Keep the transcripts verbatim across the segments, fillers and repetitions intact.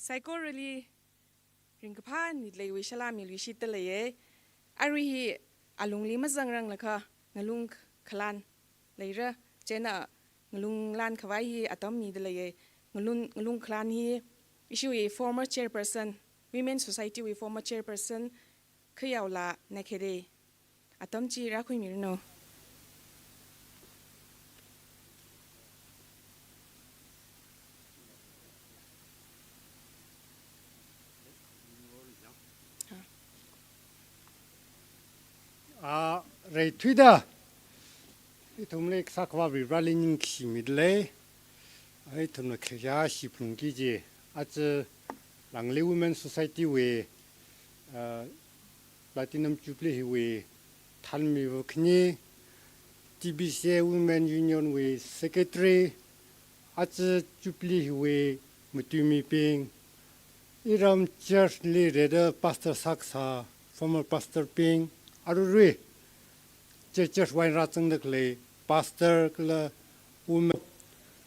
Saikorali ringkaphā nidalei wui salām miluishitda leiya. Arui hi alungli mazangrang lakha ngalung khalan leira, chieina ngalung lan khavai hi atam mida leiya. Ngalung, ngalung khalan hi ishiwui former chairperson, Women Society wui former chairperson, Khayaola Nekhede, atam chi rākhuimiranu. A, reithuida, ithumli Kasā Akhava Varivarali ningshimida lei. Ithumna khayā shiphlungki kaji, aja Langli Women Society wui, a, Platinum Jubilee hiwui thānmiva khani, T B C A Women Union wui Secretary, aja Jubilee hiwui matuimibing, iram church li rida pastor sākasā former pastor bing, aruirui chi church wui eina rāzangda khalei pastor kala women,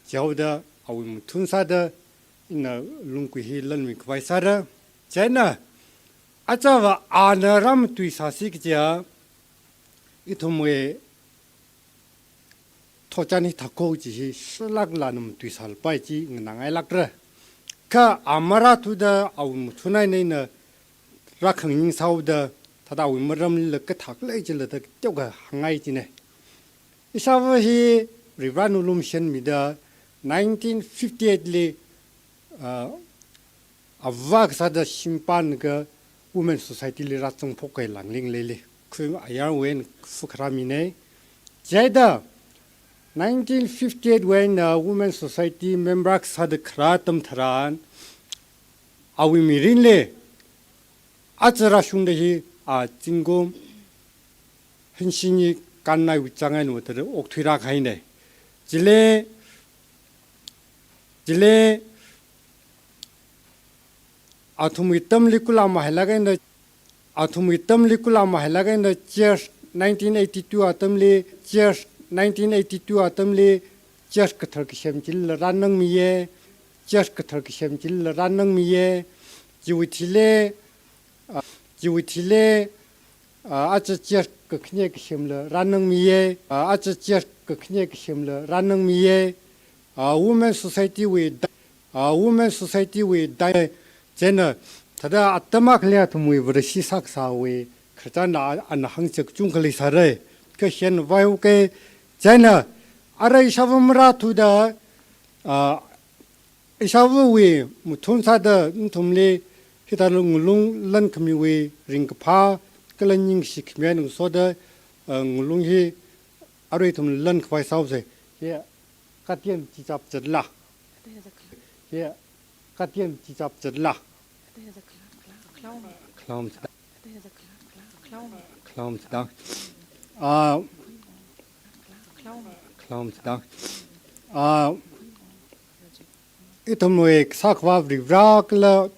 chihaoda awui mathun sāda ina lungkui hi lanmi khavai sāra. Chieina, ajava ana rāmatuisāsi kajiya, ithumwui thotchan hithākho chi hi sālāklala ana matuisālapai chi nganāngailākra. Kha a marāthuda awui mathun eina ina rākhangning sāhaoda, thāda awui maramlila kathā khalei chila da teokha hāngngai china. Ishāva hi Varivarana lumashanmida nineteen fifty-eight li, ah, ava kasāda shimpānlaga Women Society li rāzangphok kahai Langli ngaleili, khui ayarwui eina fu kharā mina. Chieina nineteen fifty-eight wui eina Women Society member kasāda kharā atam tharan, awui mirinli aja rāshungda hi, a, zingkum hanshini kānnaiwui chang eina vātara okthuirā kahaina. Chili, chili, athumwui atamli kula mahailāk eina, athumwui atamli kula mahailāk eina church nineteen eighty-two atamli, church nineteen eighty-two atamli, church kathar kasem chilila rānangmiya, church kathar kasem chilila rānangmiya, chiwui thili, a, chiwui thili, a, aja church kakhane kasemla rānangmiya, a, aja church kakhane kasemla rānangmiya, a, Women Society wui da-, a, Women Society wui da-, chieina, thāda atam akhali athumwui Vareshi sākasāwui khararchanna ana hāngchak kachungkha leisāra, kha hina vaiuka. Chieina, arui ishāva marāthuda, a, ishāvawui mathun sāda nathumli hithāda ngalung lankhamiwui ringkaphā kala ningshi khami eina ngasoda, a, ngalung hi arui ithum lan khavai sāhaosa. Hi, katiem chichap zatla. Hi, katiem chichap zatla. Khlaom sida. Khlaom sida. A, khlaom sida. A, ithumwui Kasā Akhava Varivara kala,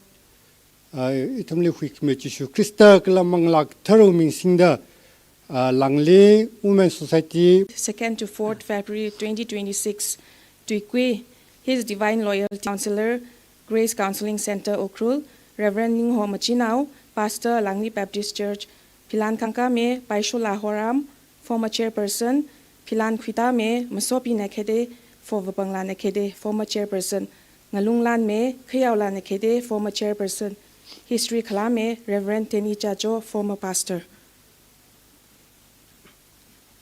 a, ithumli huikhami Jishu Khrista kala Manglā Katharawui ming singda, a, Langli Women Society. Second to fourth February twenty twenty-six, Tuikui, His Divine Loyalty Counselor, Grace Counseling Center, Ukhrul, Reverend Ningho Machinao, Pastor, Langli Baptist Church, Philan Khangkame, Paishola Horam, former chairperson, Philan Khuitame, Masopi Nekhede, Fo Vapangla Nekhede, former chairperson, Ngalunglanme, Khayaola Nekhede, former chairperson, History Khalame, Reverend Teni Chacho, former pastor.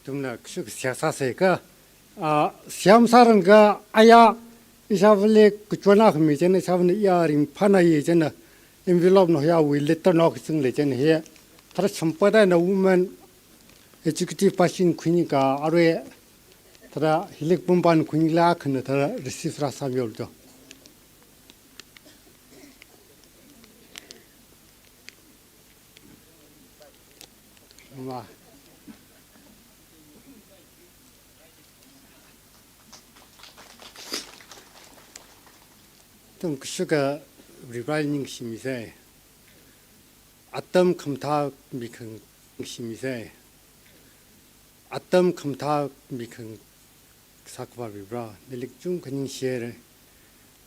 Ithumna kashuk seihā sāsa kha, a, seihā masārangakha aya, ishāvali kachon akhami chieina, ishāvana iya ringphānai chieina, envelope na hoiya awui letter na kachungli chieina hi, thara champata eina women executive person khuinika, arui thara hili kapam pān khuinikla akhana thara receive rāsāmilu to. Ma. Ithum kashukka Varivarali ningshimisa. Atam khamathā mikhangayi ningshimisa. Atam khamathā mikhangayi Kasā Akhava Varivara, nali kachungkha ningshihaira.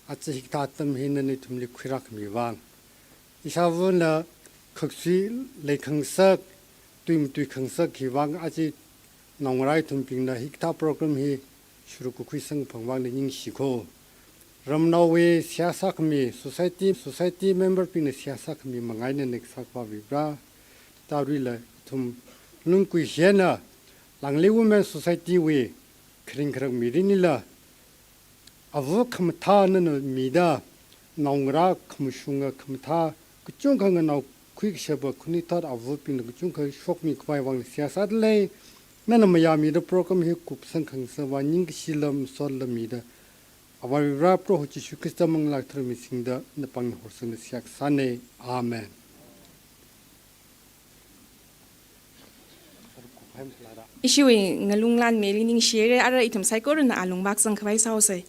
Aja hikathā atam hi nana ithumli khuirākhami vang, ishāvana khaksui leikhangasak, tui matuikhangasak hi vang aja naongarā ithumbingna hikathā program hi shuru kakhui samkaphang vangna ningshi kho. Ramnaowui seihā sākhami, society, society member bingna seihā sākhami mangai nana kasā Akhava Vare, tārila ithum lungkui shena Langli Women Society wui kharing kharak mirinlila, ava khamathā nana mida, naongarā khamashunga khamathā kachungkha nganaokhui kashapa khanuithot avabingna kachungkha shokmi khavai vangna seihā sādalei. Nana mayāmida program hi kupsang khangasak vang ningkashi lam solam mida, Avā Vare Proho Jishu Khrista manglā katharawui ming singda napāngna horsangda seihā kasāna. Amen. Ishiwui ngalung lan mili ningshire, ara ithum saikorana alung vākazang khavai sāhaosa.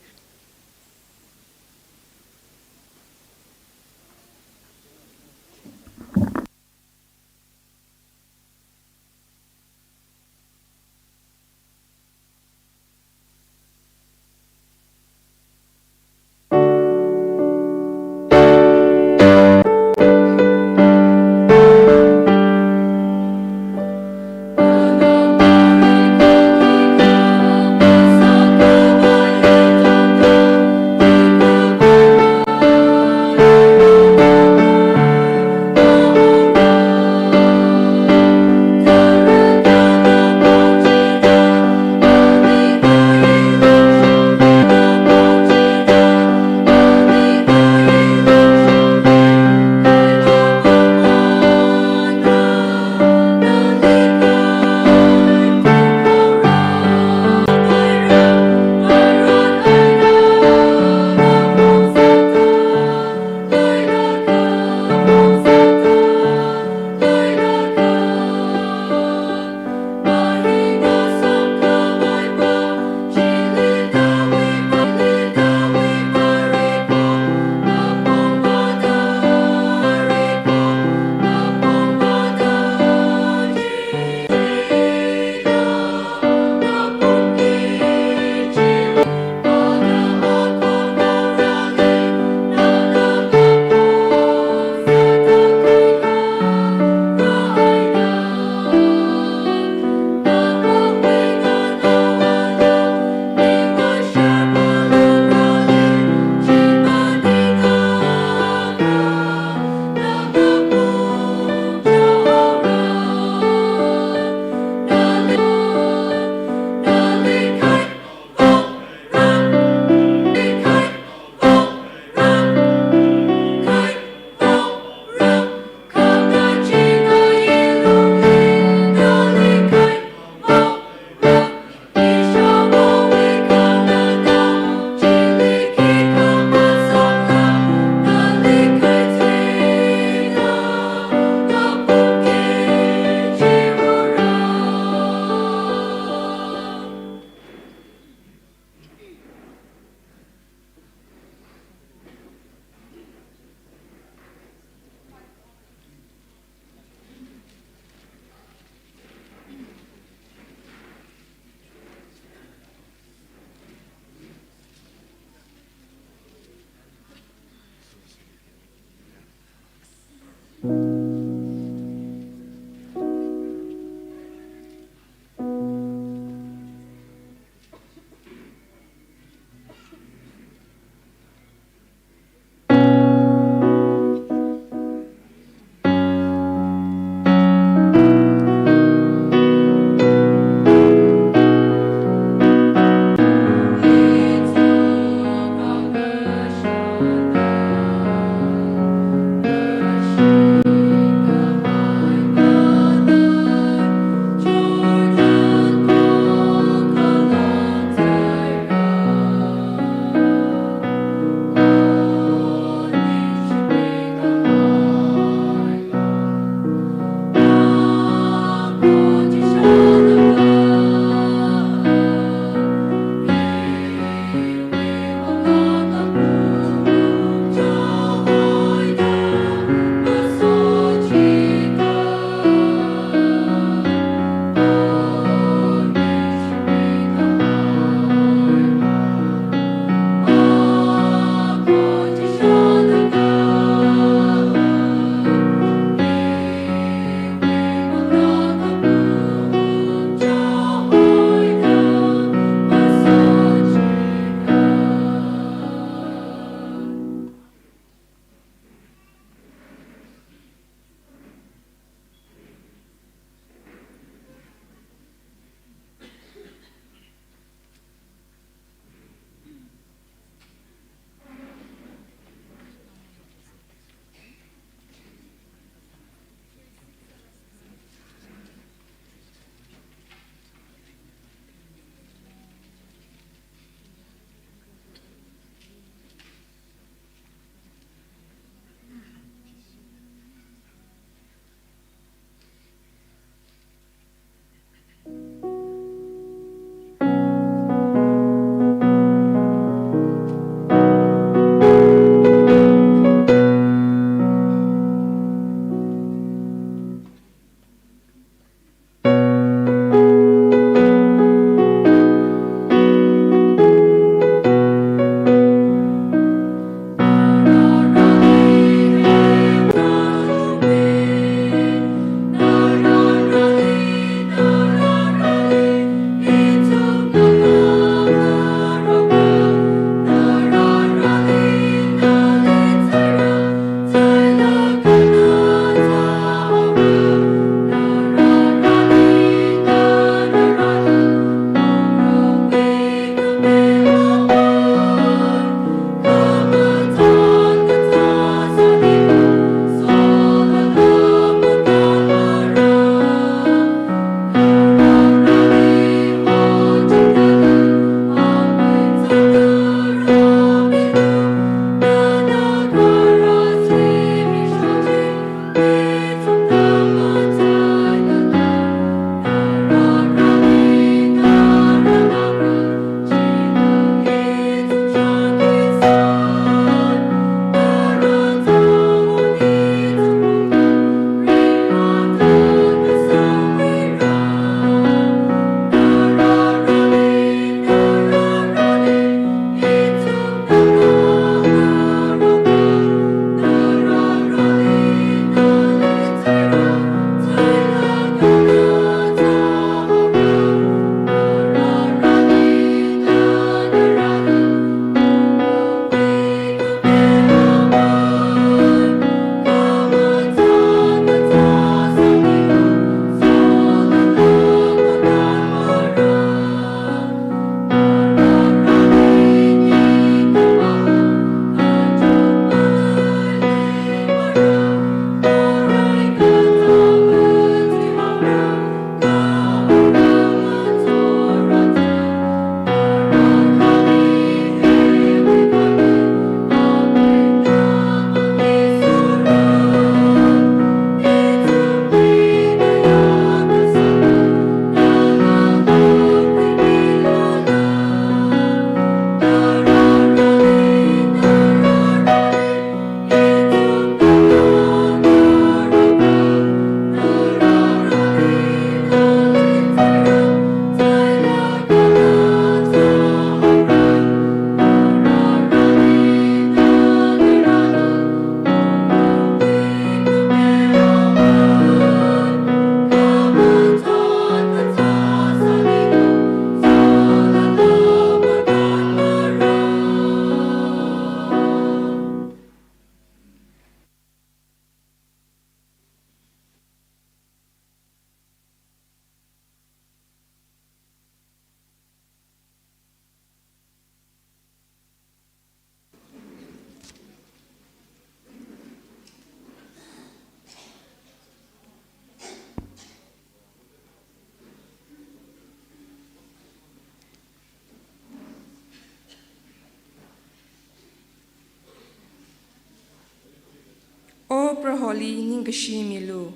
O Proholi ningkashi milu,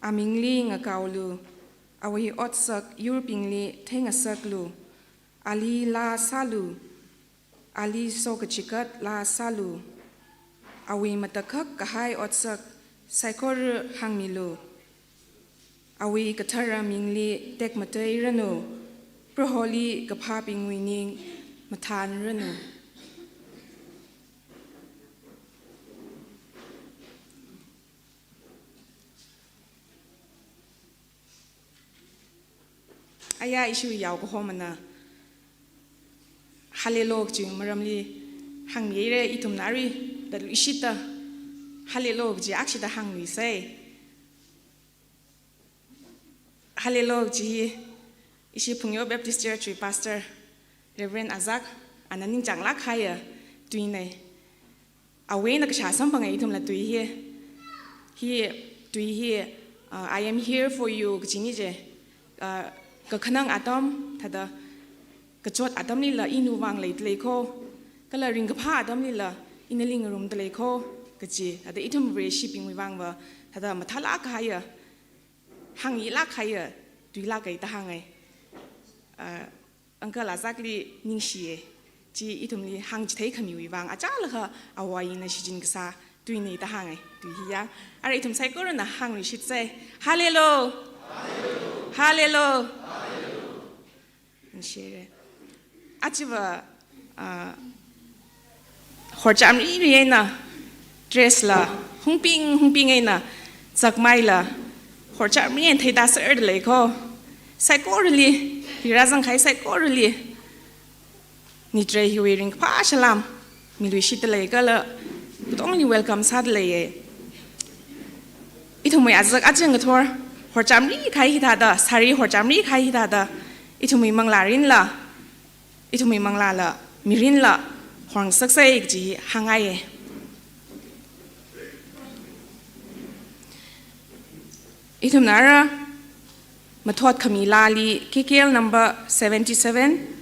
amingli ngakaolu, awui otsak yurbingli theingasaklu, ali laa sālu, ali sokachigat laa sālu, awui matakhak kahai otsak saikora hāngmilu, awui kathara mingli tekmateiranu, Proholi kaphābingwui ning mathānranu. Aya, ishiwui yao kahomana Hallelu kaji maramli hāngmihaira. Ithumna arui tatluishita Hallelu kaji akshida hāngluisai. Hallelu kaji hi ishi Phungyo Baptist Church wui Pastor Reverend Azak ana ningchānglāk kahaiya tuinai. Awui eina kashā samphanga ithumla tui hi. Hi tui hi, uh, "I am here for you" kajina chi. Uh, kakhanang atam thāda kachot atamlila iwui vang leidalei kho, kala ringkaphā atamlila ina ngarumdalei kho kaji. Thāda ithum Vareshibingwui vangva thāda mathālāk kahaiya, hāngyilāk kahaiya tuilāk kahai da hāngai. Uh, Uncle Azakli ningshiya. Chi ithumli hāngchithei khamiwui vang achālakha Avā ina shichin kasā tuinai da hāngai. Tui hiya. Ara ithum saikorana hāngluishitsai. Hallelu. Hallelu. Ningshihaira. Ajava, ah, horchamriri eina dress la hungping hungping eina zakmaila horchamri eina theida sārdalei kho. Saikorali, rirāzang kahai saikorali, nitrei hiwui ringkaphā salam miluishitdalei kala katongli welcome sādaleiya. Ithumwui azak aja ngathor horchamri kahai hithāda, sari horchamri kahai hithāda, ithumwui manglārinla, ithumwui manglāla mirinla horngasaksai kaji hāngngaiya. Ithumna ara mathot khami laali K K L number seventy-seven,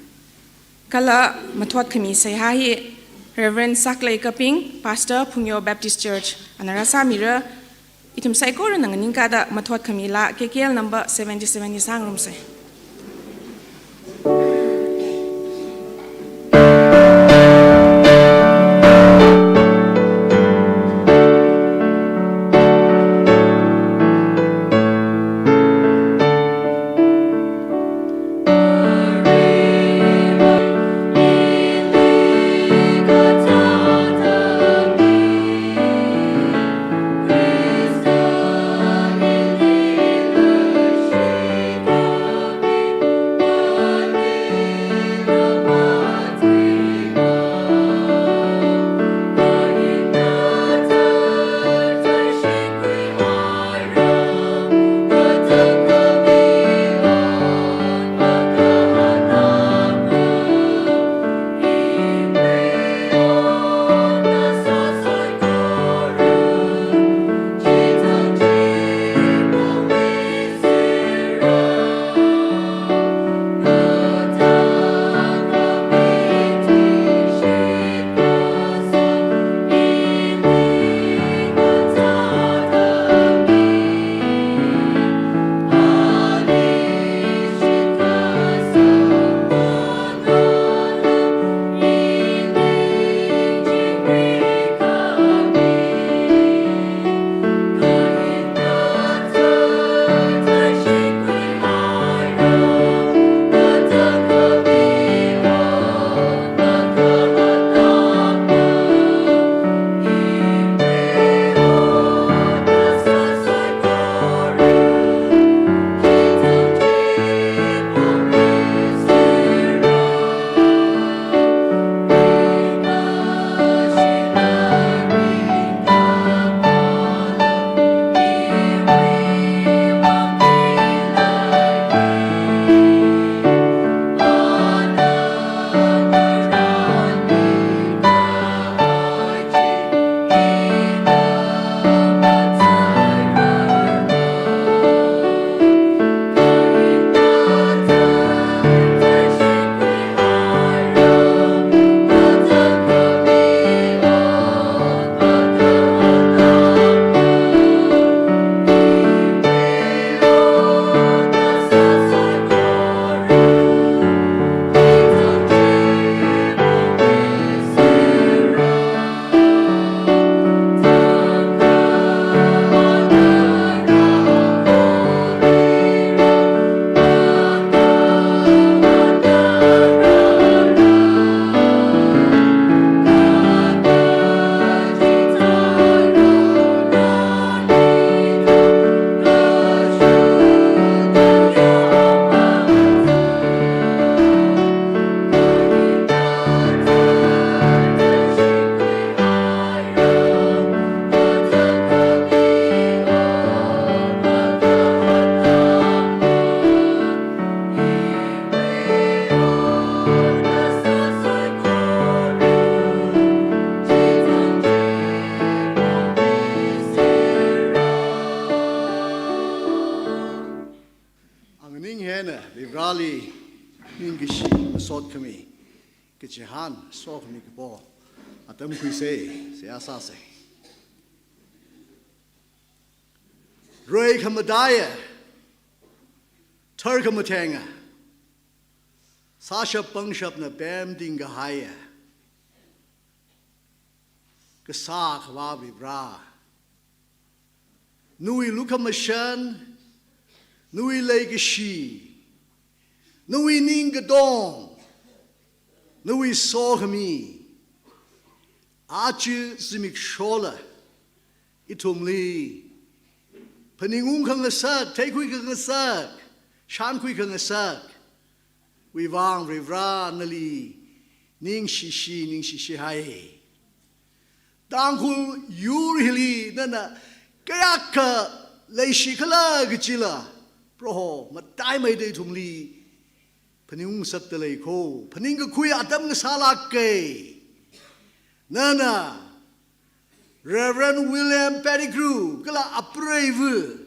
kala mathot khami seihā hi Reverend Saklei Kaping, Pastor, Phungyo Baptist Church, ana rāsāmira. Ithum saikorana nganingkāda mathot khami laa K K L number seventy-seven hi sāngarumsei. Li ningkashi masot khami, kachihān sokhami kapo atam khuisei, seihā sāsei. Rei khamataiya, thar khamathengna, sāshap pangshapna pemting kahaiya, kasā akhava Varivara, nawui lukhamashan, nawui leikashi, nawui ningkatong, nawui sokhami, aja zimikshola ithumli phaningung khangasak, theikhui khangasak, shānkhui khangasakwui vang Varivara nali ningshishi, ningshishi hai. Tangkhul yur hili nana kayākha leishi khala kachila, Proho, mataimeida ithumli phaningung ngasakta lei kho, phaningkakhui atam ngasālāka. Nana Reverend William Pettigrew kala apreiva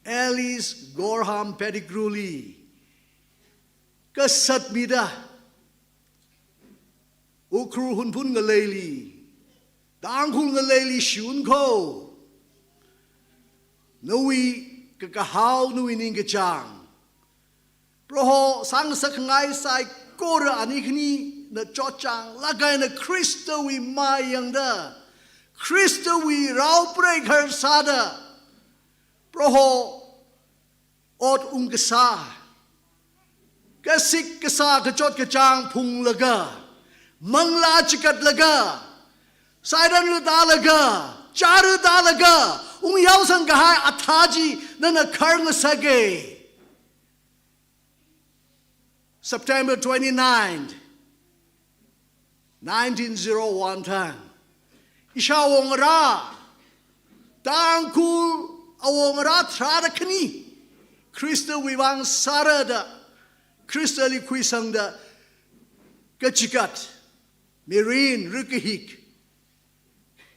Alice Gorham Pettigrew li kasat mida, Ukhrul Hunphun ngaleili, Tangkhul ngaleili shiunkho. Nawui kakahao, nawui ningkachāng, Proho, sāngasak khangai saikora ani khanina chotchānglāk eina Khristawui mayangda, Khristawui rao preikhar sāda, Proho, ot ungkasā, kasik kasā kachot kachāng phunglaga, manglā chikatlaga, sairan rātālaga, chā rātālaga, ungyaosang kahai athā chi nana khar ngasaka. September twenty-ninth, nineteen zero one thang, ishāwo ngarā, Tangkhul awo ngarā tharāda khani, Khristawui vang sārada, Khristali khuisangda, kachikat, mirin, rikahik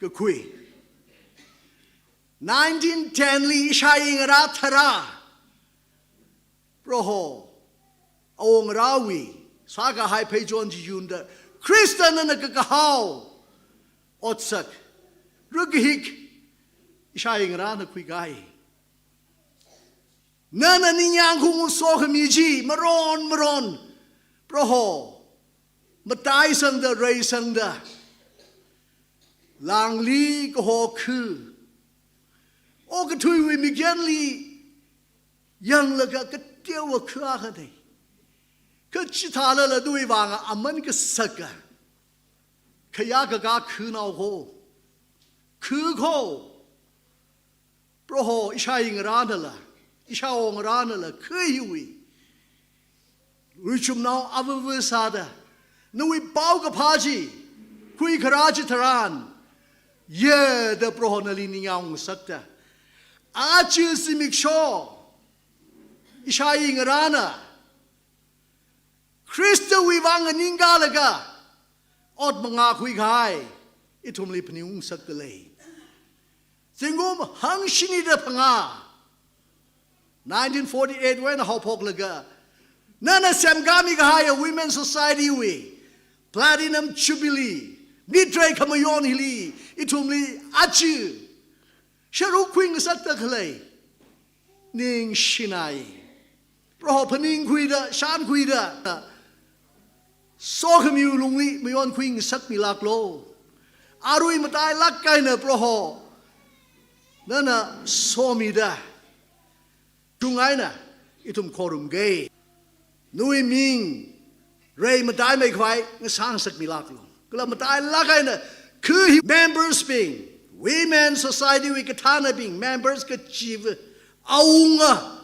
kakhui. Nineteen ten li ishāyi ngarā tharā, Proho, awo ngarāwui sākahai pheichon chi yunda, Khrista nana kakahao otsak, rikahik, ishāyi ngarāna khuikahai. Nana ningyāng khaung sokhami chi maron maron, Proho, mataisangda, reisangda, lāngli kaho khu, okathuiwui mikyanli yanglaga kateowa khu akha dei. Kha chithālala nawui vang aman kasaka, khayā kakā khunao kho, khu kho, Proho, ishāyi ngarānala, ishāwo ngarānala, khu hiwui ruichumnao avāva sāda, nawui paokaphā chi, khuikharā chitharan, yada Proho nali ningyāng ngasakta, aja zimiksho, ishāyi ngarāna Khristawui vang nganingkalaga, ot mangā khuikahai, ithumli phaningung ngasakta lei. Zingkum hangshini da phangā, nineteen forty-eight wui eina haophoklaga, nana semkāmi kahaiya Women Society wui Platinum Jubilee, mitrei khamayon hili, ithumli aja sharuk khuingasakta khalei ningshinai. Proho, phaningkhuida, shānkhuida, sokhamiwui lungli mayonkhui ngasakmilāklu. Arui matailāk eina Proho, nana somida, chungngaina ithum khorumga. Nawui ming rei mataimei khavai ngasā ngasakmilāklu. Kala matailāk eina khu hi members bing, Women Society wui kathānabing, members kachiva, awunga,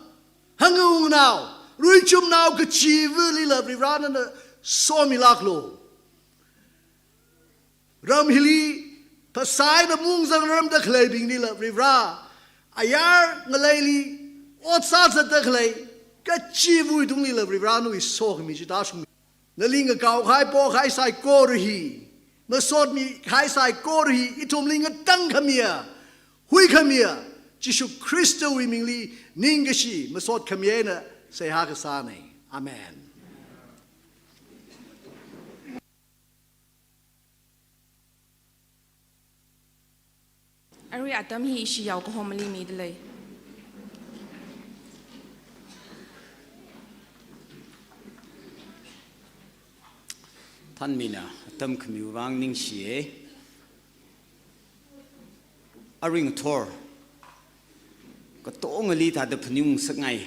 hangungnao, ruichumnao kachivalila Varivara nana somilāklu. Ram hili phasā eina mungzang ramda khaleibinglila Varivara, ayar ngaleili ot sāzatda khalei kachivawui tunglila Varivara nawui sokhami chi tāshung. Nali ngakaokahai pokahai saikora hi, masotmikahai saikora hi, ithumli ngatangkhamiya, huikhamiya, Jishu Khristawui mingli ningkashi masotkhami eina seihā kasāna. Amen. Arui atam hi ishi yaokahomali midalei. Thanmina atam khamiwui vang ningshiye. Arui ngathor katongali thāda phaningungsak ngai.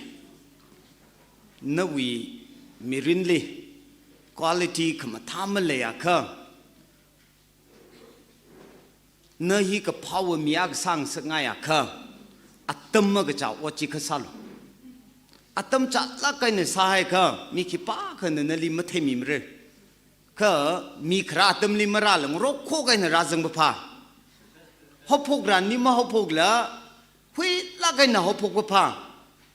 Nawui mirinli quality khamathā maleiakha, na hi kaphāwa mi akha sāngasak ngaiakha, atam makachā ot chi kha sālu. Atam chālāk eina sāhaiakha, mi khipākhana nali matheimimara. Kha mi kharā atamli marāla ngarokhok eina rāzang papha. Haophok ranli mahaophokla, huilāk eina haophok papha.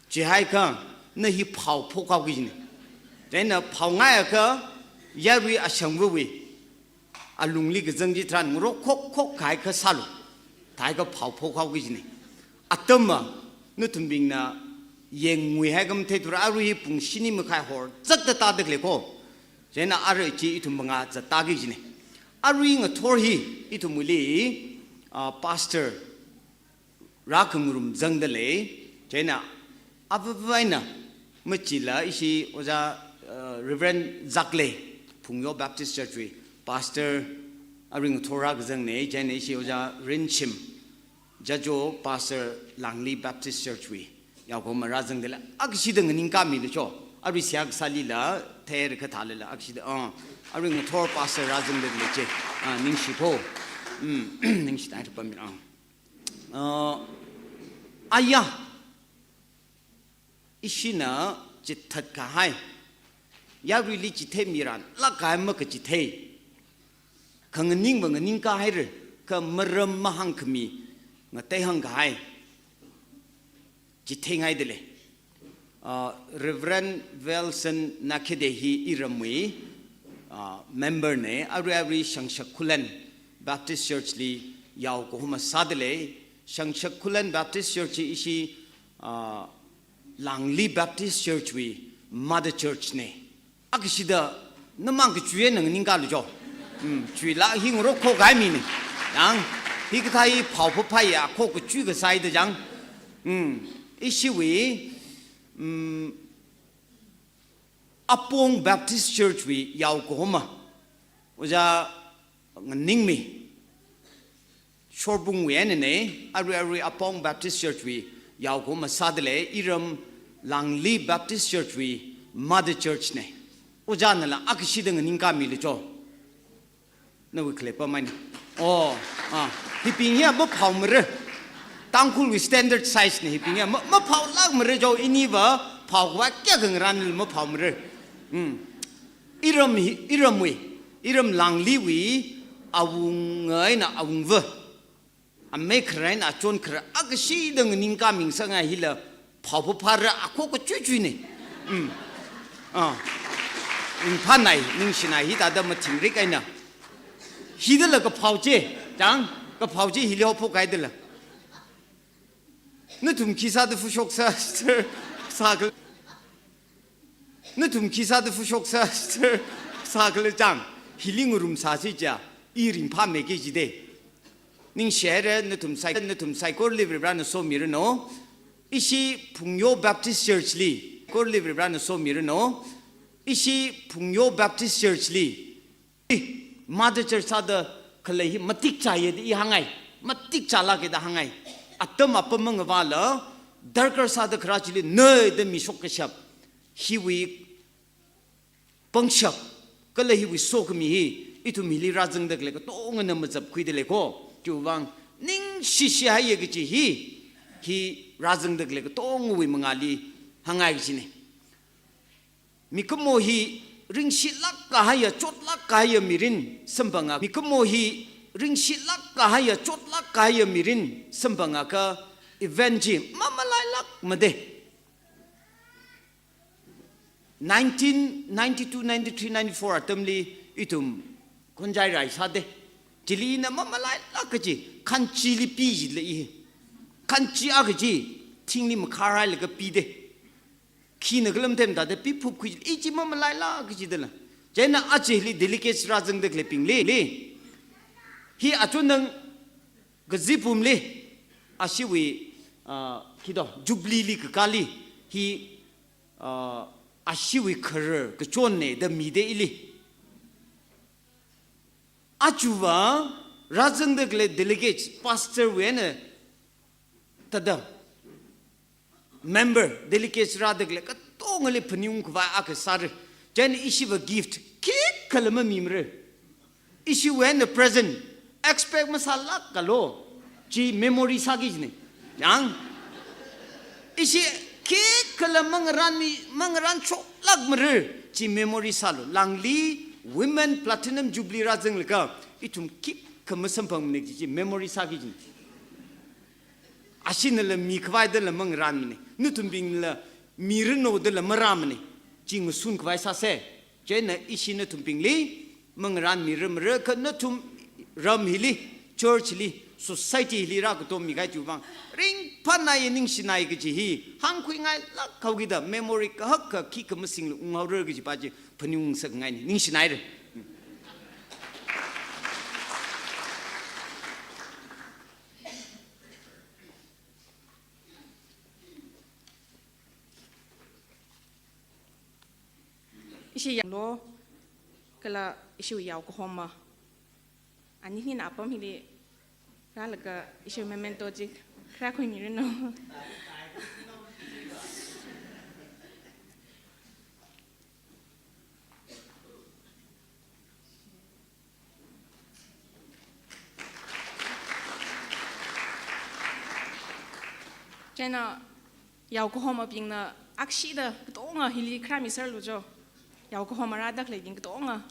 Chihaiakha, na hi phaophokhaoki kajina. Chieina phaongaiakha, yarui ashangvawui alungli kazang chitharan ngarokhok khok kahai kha sālu. Thāhaiakha phaophokhaoki kajina. Atamva, nathumbingna yangngui haikha matheithura, arui hi pung shini makhai horzakta tādalei ko. Chieina arui chi ithum mangā zattāki kajina. Arui ngathor hi ithumwuili, ah, pastor rākhangarum zangdalei. Chieina avāva̱ eina machila ishi ojā, uh, Reverend Zaklei, Phungyo Baptist Church wui pastor arui ngathor rākazangna. Chieina ishi ojā Rinshim, Jajo pastor Langli Baptist Church wui yaokahoma rāzangdalei. Akashida nganingkāmilu cho. Arui seihā kasālila, thera kathālala, akashida, ah, arui ngathor pastor rāzangdalei che. Ah, ningshi pho. Mm, ningshi tai pamir, ah. Uh, aya, ishina chithat kahai, yaruili chitheimiranlāk kahai makachithei, khanganingva nganingkāhaira, kha maram mahāngkhami ngateihāng kahai chitheingaidalei. Uh, Reverend Wilson Nakhede hi iramwui, uh, member na, arui arui Shangshak Khullen Baptist Church li yaokahoma sādalei. Shangshak Khullen Baptist Church hi ishi, uh, Langli Baptist Church wui mother church na. Akashida namang kachui eina nganingkālu cho. Hmm, chuila hi ngarokhok kahai mina. Yang, hikathā hi phaophaphaiya, khok kachui kasāi da chang. Hmm, ishiwui, hmm, Apong Baptist Church wui yaokahoma, ojā Nganingmi, Shorbungwui einana, arui arui Apong Baptist Church wui yaokahoma sādalei, iram Langli Baptist Church wui mother church na. Ojānala akashida nganingkāmilu cho. Nawui khalei pamai na. Oh, ah, hibing hiya maphaomara. Tangkhulwui standard size na hibing hiya ma, maphaolākmara cho, iniva phaokhavai kayākha ngarānla maphaomara. Hmm. Iram hi, iramwui, iram Langliwui awunga eina awungva, amei kharā eina achon kharā akashida nganingkāmingasakngai hila phaophaphara, akhok kachuichui na. Mm. Ah. Ringphānai, ningshinai, hithāda mathingrik eina. Hithāla kaphao chi, chang, kaphao chi hili haophokhaidala. Nathum khi sāda phushok sā, sā, sākhala. Nathum khi sāda phushok sā, sā, sākhala chang. Hili ngarumsāsi chiya, i ringphāmeiki jida. Ningshihaira nathum sai, nathum saikorali Varivarana somiranu. Ishi Phungyo Baptist Church li, korali Varivarana somiranu. Ishi Phungyo Baptist Church li mother church sāda khalei hi matik chāya da i hāngngai. Matik chālāka da hāngngai. Atam apam mangavāla, darkar sāda kharā chili, nai da mishok kashap. Hiwui pangshap, kala hiwui sokhami hi, ithum hili rāzangda khalei katongana mazapkhuidalei ko. Chiwui vang, ningshishihaiya kaji hi, hi rāzangda khalei katongawui mangāli hāngngai kajina. Mikumo hi ringshilāk kahaiya, chotlāk kahaiya mirin samphanga. Mikumo hi ringshilāk kahaiya, chotlāk kahaiya mirin samphangakha event chi mamalailākmada. Nineteen ninety-two, ninety-three, ninety-four atamli ithum Khonjai rai sāda. Chili ina mamalailāk kaji, khanchili pi jilei. Khanchi akha chi, thingli makhārhailaga pida. Khina khala mathemda da piphup khui, i chi mamalaila kaji dala. Chieina aja hili delegates rāzangda khaleibingli, li. Hi achon nang kazipumli, ashiwui, ah, khi do, Jubilee li kakāli, hi, ah, ashiwui kharar kachonna da mida ili. Aja va, rāzangda khalei delegates, pastor wui eina thāda member, delegates rāda khalei katongali phaningung khavai akha sāra. Chieina ishi va gift khikhala mamimara. Ishiwui eina present expect masālākkalu. Chi memory sāki kajina. Yang. Ishi khikhala mangarānmi, mangarān shoklākmara. Chi memory sālu. Lāngli Women Platinum Jubilee rāzanglaga ithum khikha masamphangmana kaji chi memory sāki kajina. Ashinala mikhavai dala mangarānmana. Nathumbingla miranu dala marāmana. Chi ngasun khavai sāsa. Chieina ishi nathumbingli mangarānmira mara kha nathum ram hili, church li, society hili rākatommi kahai chiwui vang ringphānai, ningshinai kaji hi hāngkhuingailāk haokida memory kahak akha khikha masingla unghaora kaji pa chi phaningung sāngaina. Ningshinaira. Ishi yanglu, kala ishi yao kahoma. Ani hina apam hili rālaga ishi memento chi rākhuimiranu. Chieina yao kahomabingna akshida katonga hili kharāmiserlu jo. Yao kahoma rāda khaleibing katonga.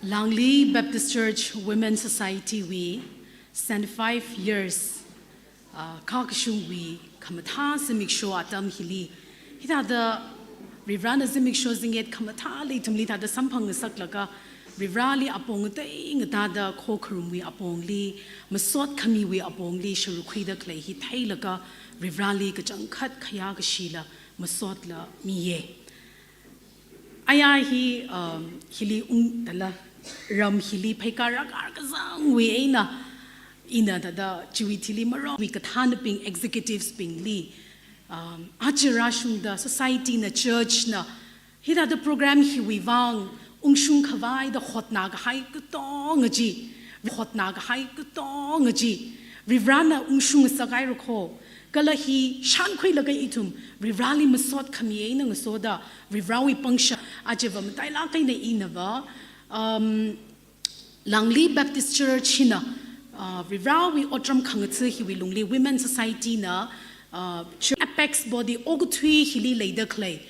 Langli Baptist Church Women Society wui seventy-five years, uh, kakashungwui khamathā zimiksho atam hili, hithāda Varivarana zimiksho zingyet khamathāli ithumli thāda samphangngasaklaga, Varivarali apong ngatei ngatāda khokharumwui apongli, masot khamiwui apongli sharuk khuida khalei hi theilaga, Varivarali kachangkhat khayākashila masotla miya. Aya hi, um, hili ungdala ram hili pheikar rākar kazangwui eina, ina thāda chiwui thili marongwui kathānabing executives bingli, um, aja rāshungda society na church na hithāda program hiwui vang ungshung khavaida hotnakahai katonga chi, hotnakahai katonga chi, Varivarana ungshung ngasakhaira kho. Kala hi shānkhuilaga ithum Varivarali masot khami eina ngasoda, Varivarawui pangshap ajava matailāk eina inava, um, Langli Baptist Church hina, uh, Varivarawui otram khangatha hiwui lungli Women Society na, uh, church apex body okathui hili leida khalei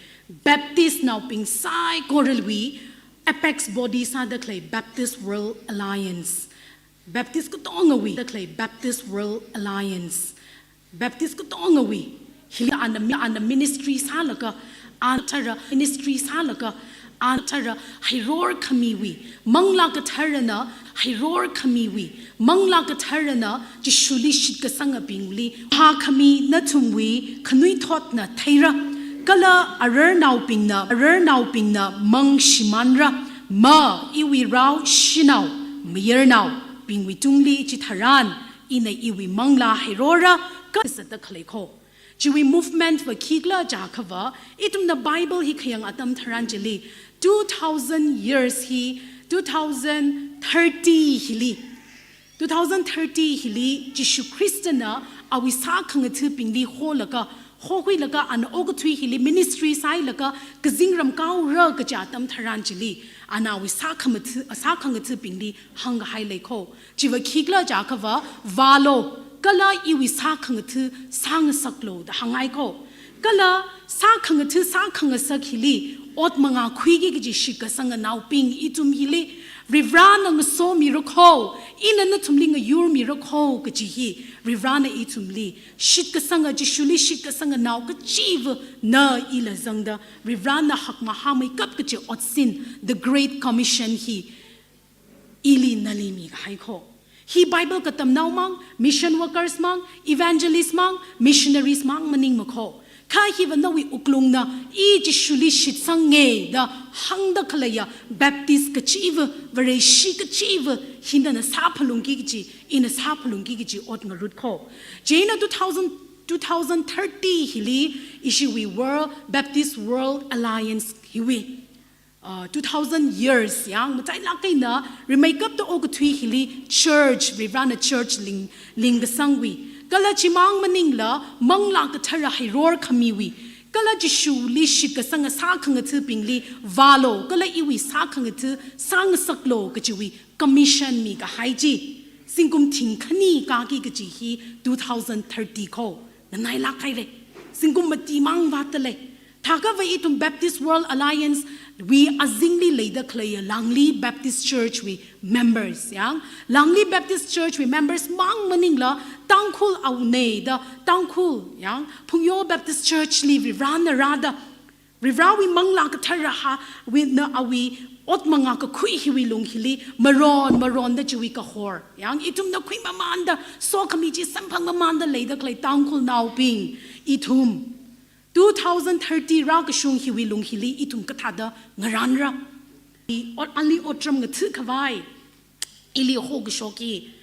Baptist naobing saikoralwui apex body sāda khalei Baptist World Alliance. Baptist katongawui da khalei Baptist World Alliance. Baptist katongawui hili ana mi-, ana ministry sālaga, ana thara ministry sālaga, ana thara hairor khamiwui, Manglā Katharana hairor khamiwui, Manglā Katharana Jishuli shitkasangabingli, ha khami nathumwui khanuithotna theira, kala ararnaobingna, ararnaobingna mang shimānra, ma iwui rao shanao, mayarnaobingwui tungli chitharan, ina iwui manglā hairora, kazata khalei kho. Chiwui movement va khikhala jiakhava, ithumna Bible hi khayang atam tharan chili, two thousand years hi, two thousand thirty hili, two thousand thirty hili, Jishu Khristana awui sākhangathabingli holaga, hokhuilaga ana okathui hili ministry sāhailaga, kazingram kaora kaja atam tharan chili, ana awui sākhamatha-, sākhangathabingli hāngkahai lei kho. Chiva khikhala jiakhava, vālo, kala iwui sākhangatha sāngasaklo da hānghai kho. Kala sākhangatha sākhangasak hili, ot mangā khuiki kaji shitkasanganaobing ithum hili, Varivarana ngasomira kho, ina nathumli ngayurmira kho kaji hi, Varivarana ithumli, shitkasanga Jishuli shitkasanganao kachiva na ila zangda, Varivarana hakmahāmeikap kaji otsin, the Great Commission hi, ili nali mikahai kho. Hi Bible katamnao mang, mission workers mang, evangelist mang, missionaries mang maningma kho. Kha hiva nawui wuklungna, i Jishuli shitsanga da hāngda khaleiya Baptist kachiva, Vareshi kachiva, hina na sāphalungki kaji, ina sāphalungki kaji ot ngarut kho. Chieina two thousand, two thousand thirty hili, ishiwui World, Baptist World Alliance hiwui, uh, two thousand years yang, matailāk eina, rimeikapta okathui hili church, Varivarana church ling, lingkasangwui. Kala chimang maningla, Manglā Kathara hairor khamiwui. Kala Jishuli shitkasanga sākhangathabingli vālo, kala iwui sākhangatha sāngasaklo kajiwui commission mikahai chi. Zingkum thingkhani kāki kaji hi two thousand thirty kho. Nganailāk haira. Zingkum mati mang vātda lei. Thākhava ithum Baptist World Alliance wui azingli leida khaleiya Langli Baptist Church wui members, yang. Langli Baptist Church wui members mang maningla Tangkhul aunei da Tangkhul, yang. Phungyo Baptist Church li Varivarana rāda, Varivarawui Manglā Kathara ha, wui na awui ot mangā kakhui hiwui lung hili, maron, maronda chiwui kahor. Yang ithumna khuimamanda, sokhami chi samphangmamanda leida khalei Tangkhulnaobing, ithum. Two thousand thirty rākashung hiwui lung hili ithum kathāda ngaranra. I ot, ali otram ngatha khavai, ili hokashok hi,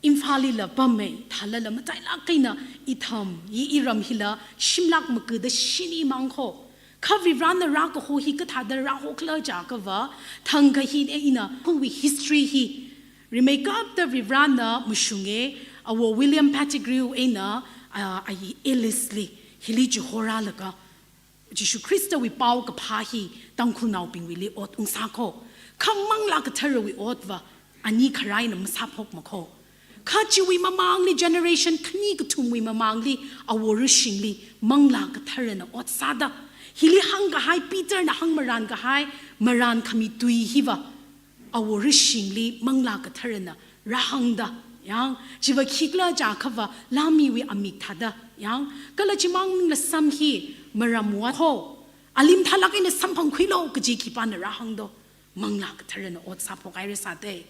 Imphalli la pammi, thālala matailāk eina itham, i iram hila, shimlāk makada shini mang kho. Kha Varivarana rākaho hi kathāda rāhokhala jiakhava, thangkha hi eina, khungwui history hi, rimeikapta Varivarana mashunga, awo William Pettigrew eina, a, ayi Alice li, hili chihorālaga, Jishu Khristawui paokaphā hi Tangkhulnaobingwuili ot ungsā kho. Kha Manglā Katharawui otva ani kharaina masāphokma kho. Kha chiwui mamangli generation khani kathumwui mamangli awo Rashingli Manglā Katharana ot sāda. Hili hāngkahai Peterna hāngmaran kahai maran khami tui hiva Awo rishingli Manglā Katharana rāhāngda, yang, chiva khikhala jiakhava lamiwui amik thāda, yang, kala chimang maningla sam hi maram wat kho, ali mathālāk eina samphangkhuilu kaji khipāna rāhāngdo, Manglā Katharana ot sāphok haira sāda.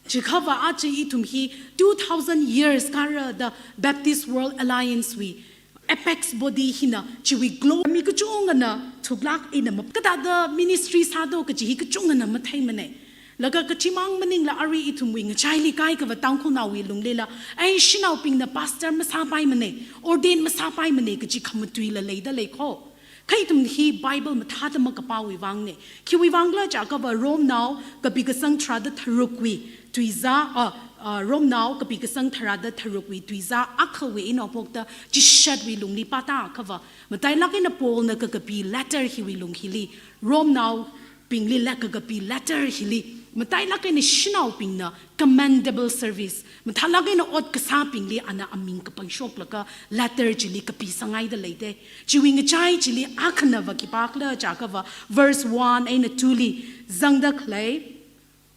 Chiakhava aja ithum hi two thousand years kāra da Baptist World Alliance wui apex body hina chiwui glory mi kachungana thuklāk eina map kathāda ministry sādo kaji hi kachungana matheimana. Laga kachimang maningla arui ithumwui ngachaili kaikhava Tangkhulnaowui lunglila, ai shanaobingna pastor masāpaimana, ordain masāpaimana kaji khamatuila leida lei kho. Kha ithum hi Bible mathāda makapāwui vangna. Khiwui vangkhala jiakhava Romnao kapi kasang tharāda tharukwui tuizā, ah, ah, Romnao kapi kasang tharāda tharukwui tuizā akhawui eina haophokta chishatwui lungli pāta akhava, matailāk eina Paulna kakapi letter hiwui lung hili, Romnaobingli lak kakapi letter hili, matailāk eina shanaobingna commendable service, mathālāk eina ot kasābingli ana aming kapangshoklaga letter chili kapisanghaida leida. Chiwui ngachai chili akhanava khipākhala jiakhava verse one eina two li zangda khalei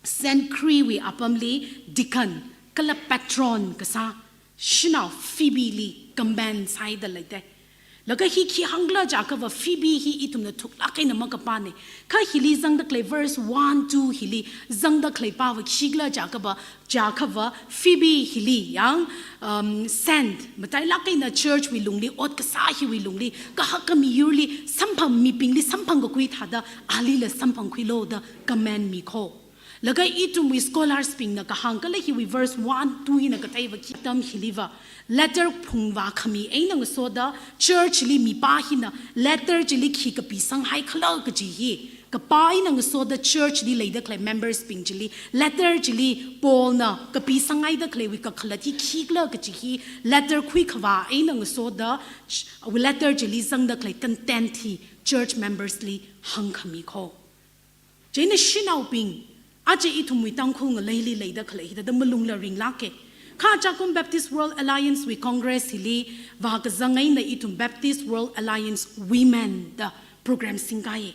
Saint Khristawui apamli deacon kala patron kasā shanao Phoebe li commend sāhaida leida. Laga hi khi hāngkhala jiakhava Phoebe hi ithumna thuklāk eina makapāna. Kha hili zangda khalei verse one, two hili zangda khalei pāva khikhala jiakhava, jiakhava Phoebe hili yang, um, saint, matailāk eina church wui lungli, ot kasā hiwui lungli, kahak kamiyurli, samphang mibingli samphangkakhui thāda, alila samphangkhuilu da commend mi kho. Laga ithumwui scholars bingna kahāng kala hiwui verse one, two hina katheiva khi atam hiliva, letter phungvā khami eina ngasoda church li mipā hina letter chili khi kapisanghaikhala kaji hi, kapā eina ngasoda church li leida khalei members bing chili letter chili Paulna kapisanghaida khaleiwui kakhalat hi khikhala kaji hi letter khuikhavā eina ngasoda ch-, letter chili zangda khalei content hi church members li hāngkhami kho. Chieina shanaobing, aja ithumwui Tangkhul ngaleili leida khalei hithāda malungla ringlāka. Kha Chakhum Baptist World Alliance wui Congress hili vākazang eina ithum Baptist World Alliance Women da program singkāya.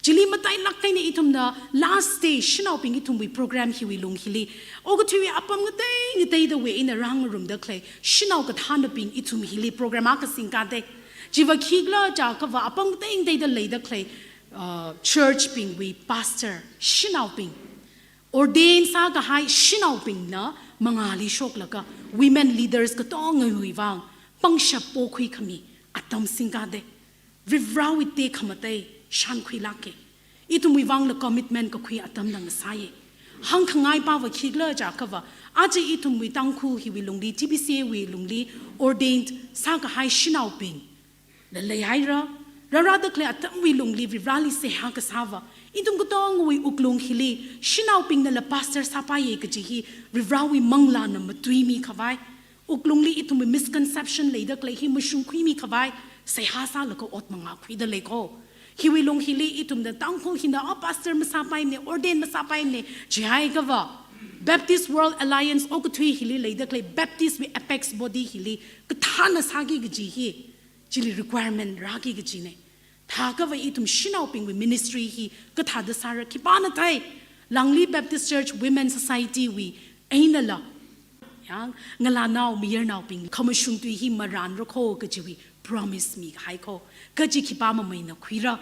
Chili matailāk eina ithumna last day shanaobing ithumwui program hiwui lung hili, okathuiwui apam ngatei ngateidawui eina rāngarumda khalei shanao kathānabing ithum hili program akha singkāda. Chiva khikhala jiakhava apam ngatei ngateida leida khalei uh, church bingwui pastor shanaobing, ordain sākahai shanaobingna mangāli shoklaga women leaders katongawui vang pangshap pokhui khami atam singkāda. Varivarāwui tekhamatei shānkhuilāka. Ithumwui vangla commitment kakhui atam ngasāya. Hāngkhangai pāva khikhala jiakhava, aja ithumwui Tangkhul hiwui lungli, T B C A wui lungli ordained sākahai shanaobing la leihaira, rārāda khalei atamwui lungli Varivarāli seihā kasāva, ithum katongawui wuklung hili shanaobingnala pastor sāpaiya kaji hi Varivarāwui manglāna matuimi khavai, wuklungli ithumwui misconception leida khalei hi mashungkhuimi khavai, seihā sālaga ot mangākhuida lei kho. Hiwui lung hili ithumna Tangkhul hina, oh, pastor masāpaimana, ordain masāpaimana jihaiakhava, Baptist World Alliance okathui hili leida khalei Baptist wui apex body hili kathāna sāki kaji hi, chili requirement rāki kajina. Thākha va ithum shanaobingwui ministry hi kathāda sāra khipāna thei. Langli Baptist Church Women Society wui einala, yang, ngalānao mayarnaobing khamashung tui hi marānra kho kajiwui promise mikahai kho. Kaji khipā mameina khuira,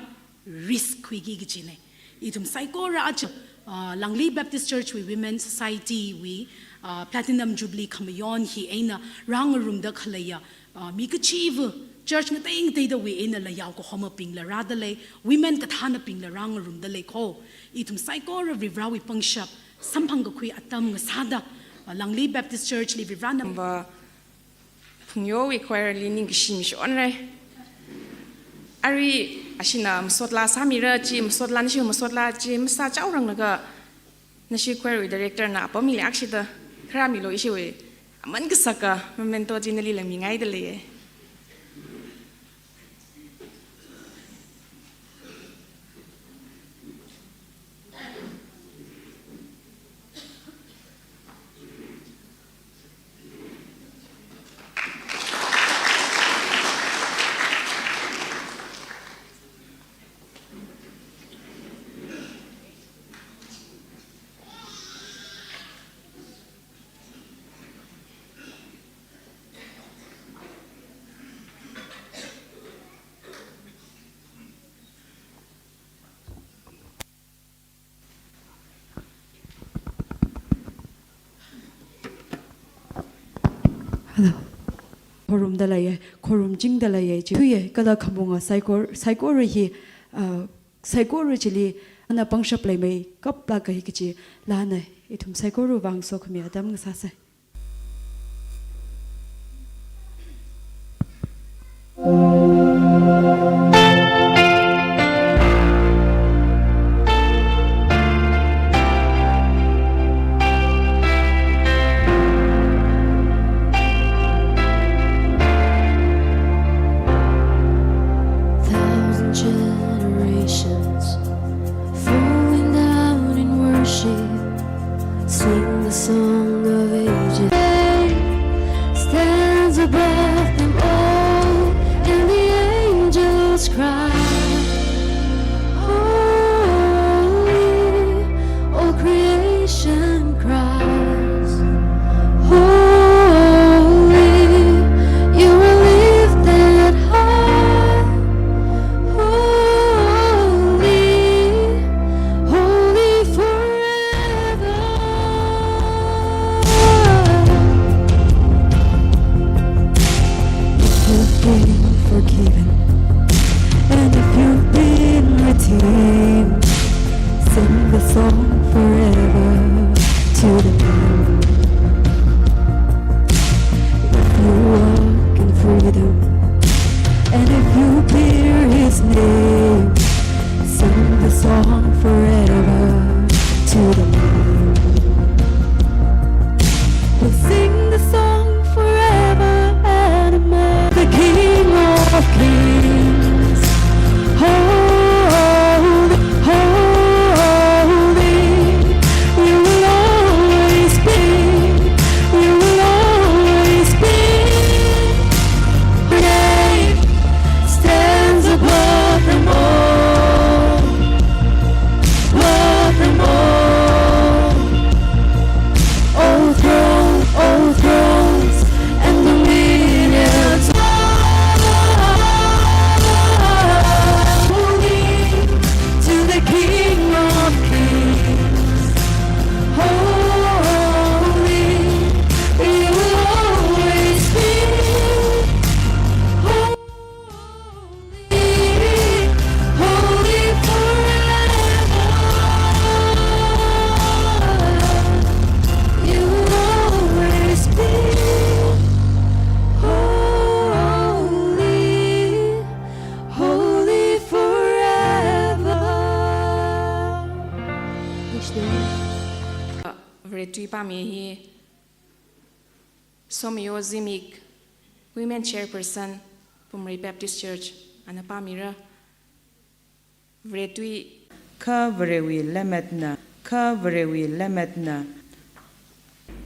risk khuiki kajina. Ithum saikora aja, ah, Langli Baptist Church wui Women Society wui, ah, Platinum Jubilee khamayon hi eina rāngarumda khaleiya, ah, mi kachiva church ngatei ngateidawui einala yaokahomabingla rāda lei, women kathānabingla rāngarumda lei kho. Ithum saikora Varivarāwui pangshap samphangkakhui atam ngasāda, ah, Langli Baptist Church li Varivarāna va Phungyowui choir li ningkashi mishonra. Arui ashina masot laa sāmira chi, masot laa nashi masot laa chi masāchaoranglaga, nashi choir wui director na apam hili akshida kharā milu, ishiwui aman kasaka memento chi nalila mingaida leiya. Hello. Khorumda leiya, khorumchingda leiya, chi thuiya, kala khamunga saikor, saikora hi, ah, saikora chili, ana pangshap leimeikaplāka hi kachi, lana ithum saikorawui vang sokhami atam ngasāsa. Thousand generations falling down in worship, sing the song of ages. Stands above them all, and the angels cry, "Holy." All creation cries, "Holy, you are lifted high. Holy, holy forever." If you've been forgiven, and if you've been redeemed, sing the song forever to the Lamb. If you walk in freedom, and if you bear his name, sing the song forever to the Lamb. We'll sing the song forever and amen. The King of Kings, holy, holy, you will always be, you will always be. Your name stands above them all, above them all. All thrones, all thrones and dominions. Holy to the King of Kings. Holy, you will always be. Holy, holy forever. You will always be holy, holy forever. Vare tui pāmi hi Somiyo Zimik, Women Chairperson, Pumrei Baptist Church, ana pāmira. Vare tui. Kha Varewui lemmetna, kha Varewui lemmetna.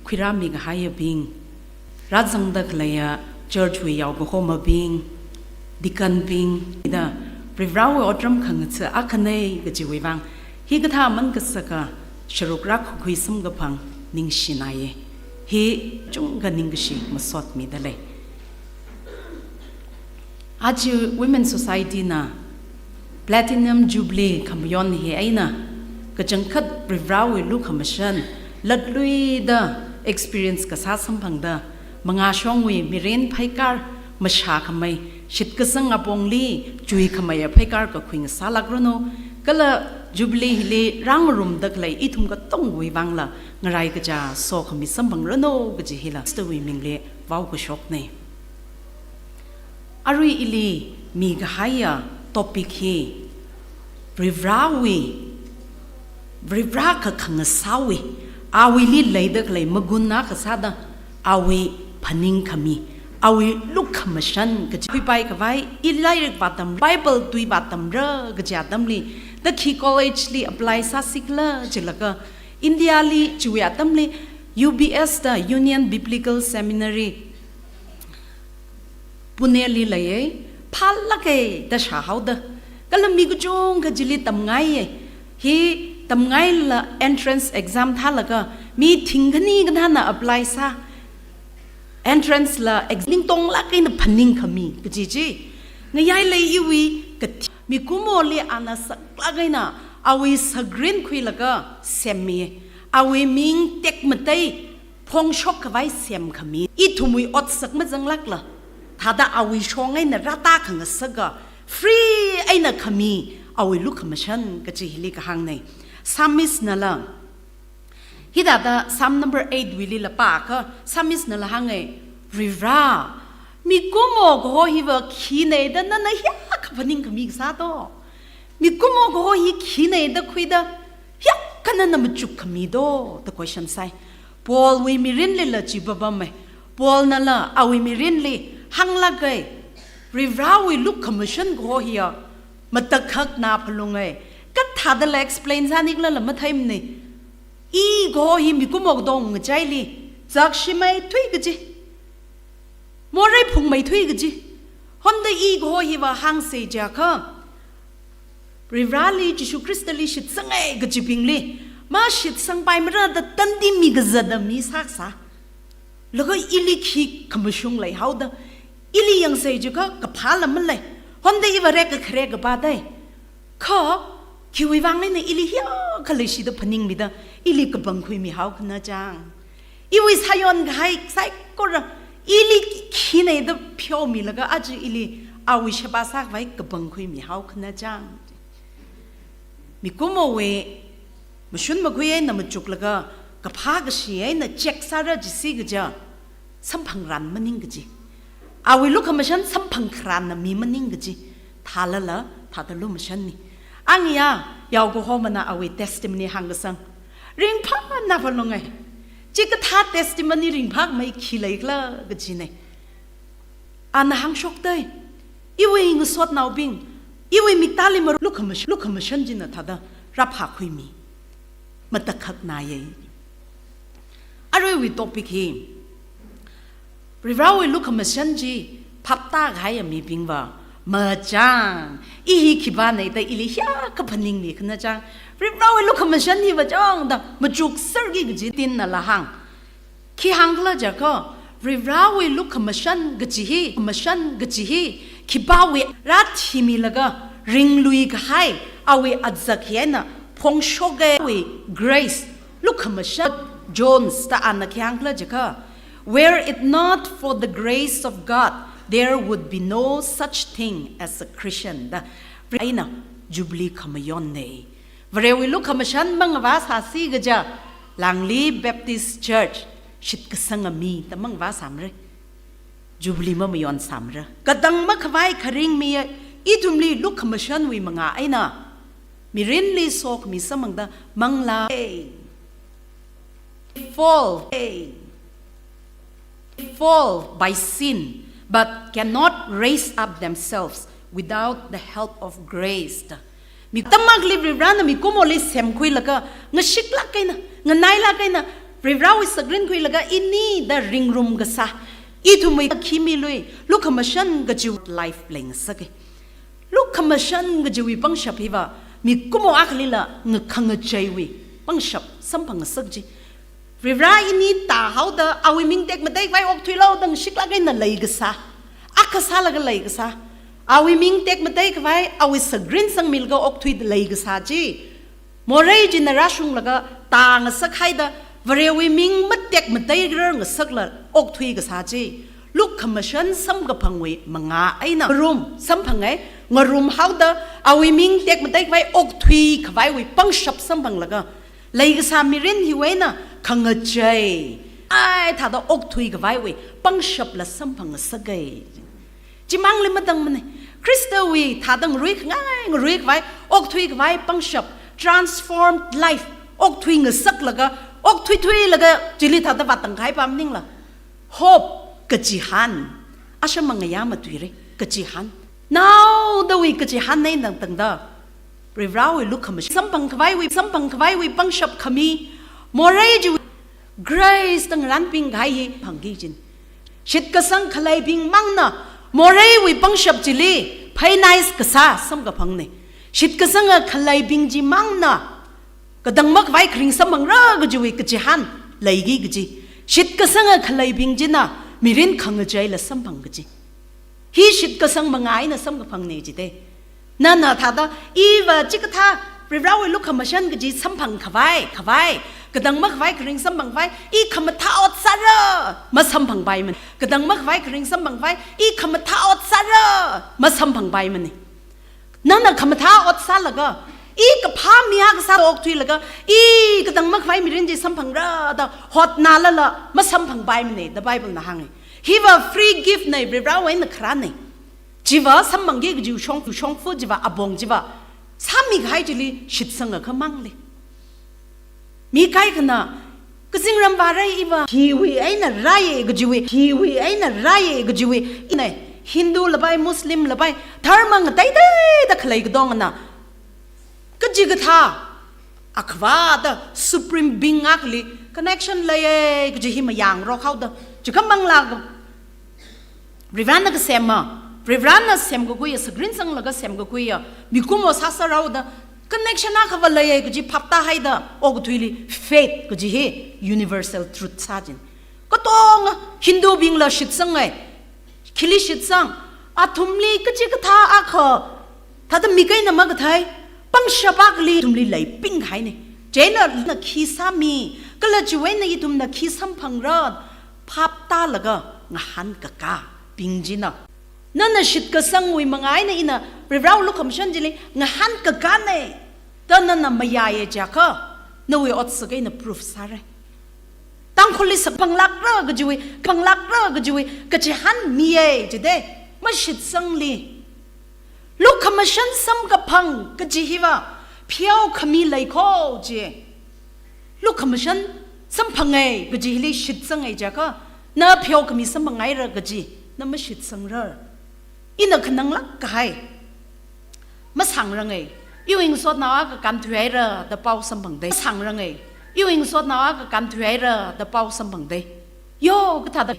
Khuirāmi kahaiyabing, rāzangda khaleiya church wui yaokahomabing, deacon bing, da Varivarāwui otram khangatha akhana kajiwui vang, hikathā aman kasaka sharuk rākakhui samkaphang ningshināya. Hi chungkha ningkashi masotmida lei. Aja Women Society na Platinum Jubilee khamayon hi eina, kachangkhat Varivarāwui lukhamashan, latluida experience kasā samphangda, mangāshongwui mirin pheikar mashākhamei, shitkasang apongli chuikhameiya pheikar kakhui ngasālākranu, kala Jubilee hili rāngarumda khalei ithum katongwui vangla ngaraikacha sokhami samphangranu kaji hila Khristawui mingli vaokashokna. Arui ili mikahaiya topic hi Varivarāwui, Varivarā kakhangasāwui, awuili leida khalei magun akha sāda, awui phaningkhami, awui lukhamashan kaji khuipai khavai, i lairik vātam, Bible tui vātamra kaji atamli, da khi college li apply sāsi khala jilaga, India li chiwui atamli U B S da Union Biblical Seminary, Pune li leiya, phālāka da shāhaoda. Kala mi kachungkha chili tamngaiya. Hi tamngaila entrance exam thālaga, mi thingkhani kathāna apply sā. Entrance la ex-, ningtonglāk eina phaningkhami kaji chi. Ngayailei iwui kathi-, mikumoli ana saklāk eina awui sagrin khuilaga semmi. Awui ming tekmatei phongshok khavai semkhami, ithumwui otsak mazanglākla, thāda awui shong eina rātā khangasaka, free eina khami awui lukhamashan kachi hili kahāngna. Psalmist nala, hithāda Psalm number eight wuilila pākha, Psalmist nala hānga, Varivara, mikumo kaho hiva khina da nana hiyākha phaningkhami kasā do? Mikumo kaho hi khina da khuida hiyākha nana machukkhami do, da question sāi. Paulwui mirinlila chi papama. Paulnala awui mirinli hānglāka, Varivarawui lukhamashan kaho hiya matakhakna phalunga. Kathādala explain sānikalala matheimana. I kaho hi mikumo katong ngachaili zakshimei thui kaji, morei phungmei thui kaji. Honda i kaho hiva hāngsa jiakha, Varivarali, Jishu Khristali shitsanga kajibingli mashitsangpaimara da tandi mikazata mi sākasā. Laga ili khi khamashung leihaoda, ili yangsa jiakha kaphāla malei. Honda iva rekakharek kapā dai. Kha, khiwui vang eina ili hiyākha leishida phaningmida, ili kapangkhuimihao khana chang. Iwui sāyon kahai saikora ili khina da pheomilaga aja ili awui sheba sākhavai kapangkhuimihao khana chang. Mikumowui mashun makhui eina machuklaga, kaphā kashi eina check sāra jisi kaja, samphangran maning kaji. Awui lukhamashan samphangkharanna mi maning kaji. Thālala, thāda lumashanna. Angya, yao kahomana awui testimony hāngkasang, ringphāna phalunga. Chikathā testimony ringphāmei khi leikhala kajina. Ana hāngshokdai, iwui ngasotnaobing, iwui miktāli maru lukhamash-, lukhamashan china thāda rāphākhuimi. Matakhakna ye. Aruiwui topic hi, Varivarawui lukhamashan chi phaptākahai mibingva machang. I hi khipāna da ili hiyākha phaningmi khana chang. Varivarawui lukhamashan hiva chang da machukserki kaji tinna lahang. Khi hāngkhala jiakha, Varivarawui lukhamashan kaji hi, khamashan kaji hi, khipāwui rāthimilaga ringluikahai awui azak hi eina phongshoka, awui grace, lukhamashan. Jones da ana khi hāngkhala jiakha, were it not for the grace of God, there would be no such thing as a Christian da. Eina Jubilee khamayonna. Varewui lukhamashan mangavā sāsi kaja, Langli Baptist Church shitkasanga mi da mangavā sāmara. Jubilee mamayonsāmara. Katang makhavai kharing mi, ithumli lukhamashanwui manga eina mirinli sokhami samphangda manglā. Fall. Fall by sin, but cannot raise up themselves without the help of grace. Mi tammakli Varivarana mikumoli semkhuilaga, ngashiklāk eina, nganailāk eina, Varivarawui sakrin khuilaga ini da ringrum kasā. Ithumwui khimilui, lukhamashan kaji life leingasaka. Lukhamashan kajiwui pangshap hiva, mikumo akhalila nga-, khangacheiwui pangshap samphangngasak ji. Varivara ini tāhaoda awui ming tekmatei khavai okthuilu da ngashiklāk eina leikasā. Akha sālaga leikasā. Awui ming tekmatei khavai, awui sakrin sangmilaga okthuida leikasā ji. Morei china rāshunglaga tāngasak haida, Varewui ming matekmatei rar ngasakla okthui kasā chi. Lukhamashan samkaphangwui manga eina ngarum samphanga, ngarum haoda awui ming tekmatei khavai okthui khavaiwui pangshap samphanglaga leikasā mirin hiwui eina khangachei. Ai, thāda okthui khavaiwui pangshapla samphangngasaka. Chimangli matangmana. Khristawui thāda ngarui khangai, ngarui khavai, okthui khavai pangshap, transformed life, okthui ngasaklaga, okthuithuilaga, chili thāda vātang kahai pam maningla. Hope, kachihān, asha mangayā matuira, kachihān. Naodawui kachihān nei nang tangda. Varivarawui lukhamashan samphang khavaiwui, samphang khavaiwui pangshap khami, morei chi grace tang ranping kahai hi phangki jin. Shitkasang khaleibing mangna moreiwui pangshap chili phainais kasā samkaphangna. Shitkasanga khaleibing chi mangna katang makhavai kharing samphangra kajiwui kachihān leiki kaji. Shitkasanga khaleibing china mirin khangacheila samphang kaji. Hi shitkasang manga eina samkaphangna jite. Nana thāda, iva chikathā Varivarawui lukhamashan kaji samphang khavai, khavai, katang makhavai kharing samphang khavai, i khamathā ot sāra, masamphangpaimana. Katang makhavai kharing samphang khavai, i khamathā ot sāra, masamphangpaimana. Nana khamathā ot sālaga, i kaphā mi akha sā okthuilaga, i katang makhavai mirin chi samphangra da hotnālala masamphangpaimana, da Bible na hānga. Hiva free gift na, Varivarawui eina kharāna. Chiva samphangki kaji shong, shongfa chiva, apong chiva, sāmikahai chili shitsangakha mangli. Mi kaikhana, kazingram vāra iva, hiwui eina rāya kajiwui, hiwui eina rāya kajiwui, ina, Hindu lapai, Muslim lapai, dharma ngateiteida khalei katongana kachikathā akhava da supreme being akhali connection leiya kaji hi mayangrok haoda, chikha manglāka. Varivarana kasema, Varivarana semkakhuiya, sakrin sanglaga semkakhuiya mikumo sāsārao da connection akhava leiya kaji phaptāhaida okathuili faith kaji hi universal truth sā jin. Katonga Hindubingla shitsangai, khili shitsang, athumli kachikathā akha thāda mik eina makathei pangshap akhali athumli leipinghaina. Chieina na khi sāmi, kala chiwui eina ithumna khi samphangra, phaptālaga ngahānkakā bing china. Nana shitkasangwui manga eina ina Varivarawui lukhamashan chili ngahānkakāna da nana mayāya jiakha, nawui otsak eina proof sāra. Tangkhulli sāphanglākra kajiwui, phanglākra kajiwui kachihān miya jida, mashitsangli. Lukhamashan samkaphang kaji hiva pheokhami leikho ji. Lukhamashan samphanga kajili shitsangai jiakha, na pheokhami samphangaira kaji na mashitsangra. Ina khananglāk kahai masāngranga. Iwui ngasotnao akha kānthuihaira da pao samphangda. Masāngranga. Iwui ngasotnao akha kānthuihaira da pao samphangda. Yo, kathāda,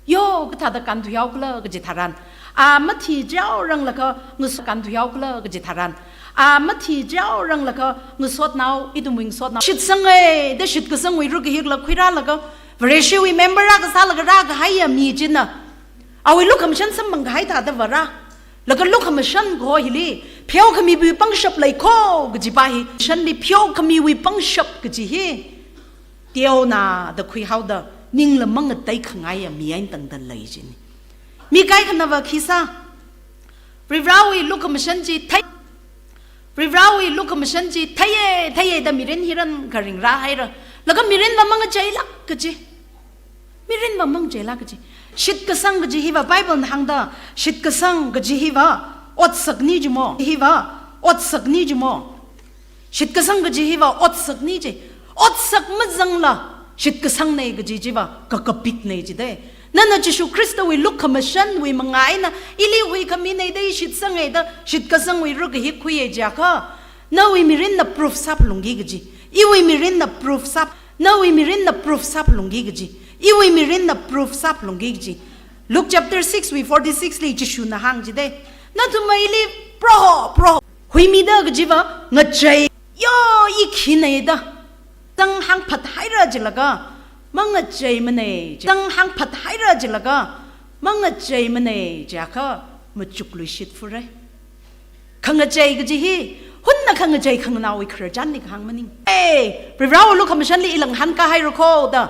yo, kathāda kānthuihaokhala kaji tharan, a mathi jaoranglakha ngaso- kānthuihaokhala kaji tharan, a mathi jaoranglakha ngasotnao, ithumwui ngasotnao shitsanga da shitkasangwui rukahikla khuirālaga, Vareshiwui member akha sālaga rākahaiya mi china awui lukhamashan samphangkahai thāda vāra. Laga lukhamashan kaho hili pheokhamiwui pangshap leikho kajipa hi, shanli pheokhamiwui pangshap kaji hi teonada khuihaoda ningla mangateikhangai ya mi eina tangda lei jina. Mi kaikhanava khi sā, Varivarawui lukhamashan chi thei, Varivarawui lukhamashan chi theiya, theiya da mirin hi rākharing rāhaira. Laga mirinva mangacheilāk kaji. Mirinva mangacheilāk kaji. Shitkasang kaji hiva Bible na hāngda, shitkasang kaji hiva otsakna jimo, hiva otsakna jimo. Shitkasang kaji hiva otsakna ji. Otsak mazangla shitkasangna kaji chiva kakapikna jida. Nana Jishu Khristawui lukhamashanwui manga eina ili huikhamina da, i shitsanga da shitkasangwui rukahik khuiya jiakha, nawui mirinna proof sāphalungki kaji. Iwui mirinna proof sāp- Nawui mirinna proof sāphalungki kaji. Iwui mirinna proof sāphalungki kaji. Luke chapter six wui forty-six li Jishuna hāng jida, nathumna ili Proho, Proho, huimida kajiva ngachei, yo, i khina da, tang hāngphathaira jilaga mangacheimana, tang hāngphathaira jilaga mangacheimana jiakha machukluishit fura. Khangachei kaji hi, hunna khangachei khanganaowui khararchanli kahāng maning. Eh, Varivarawui lukhamashanli ila ngahānkāhaira kho da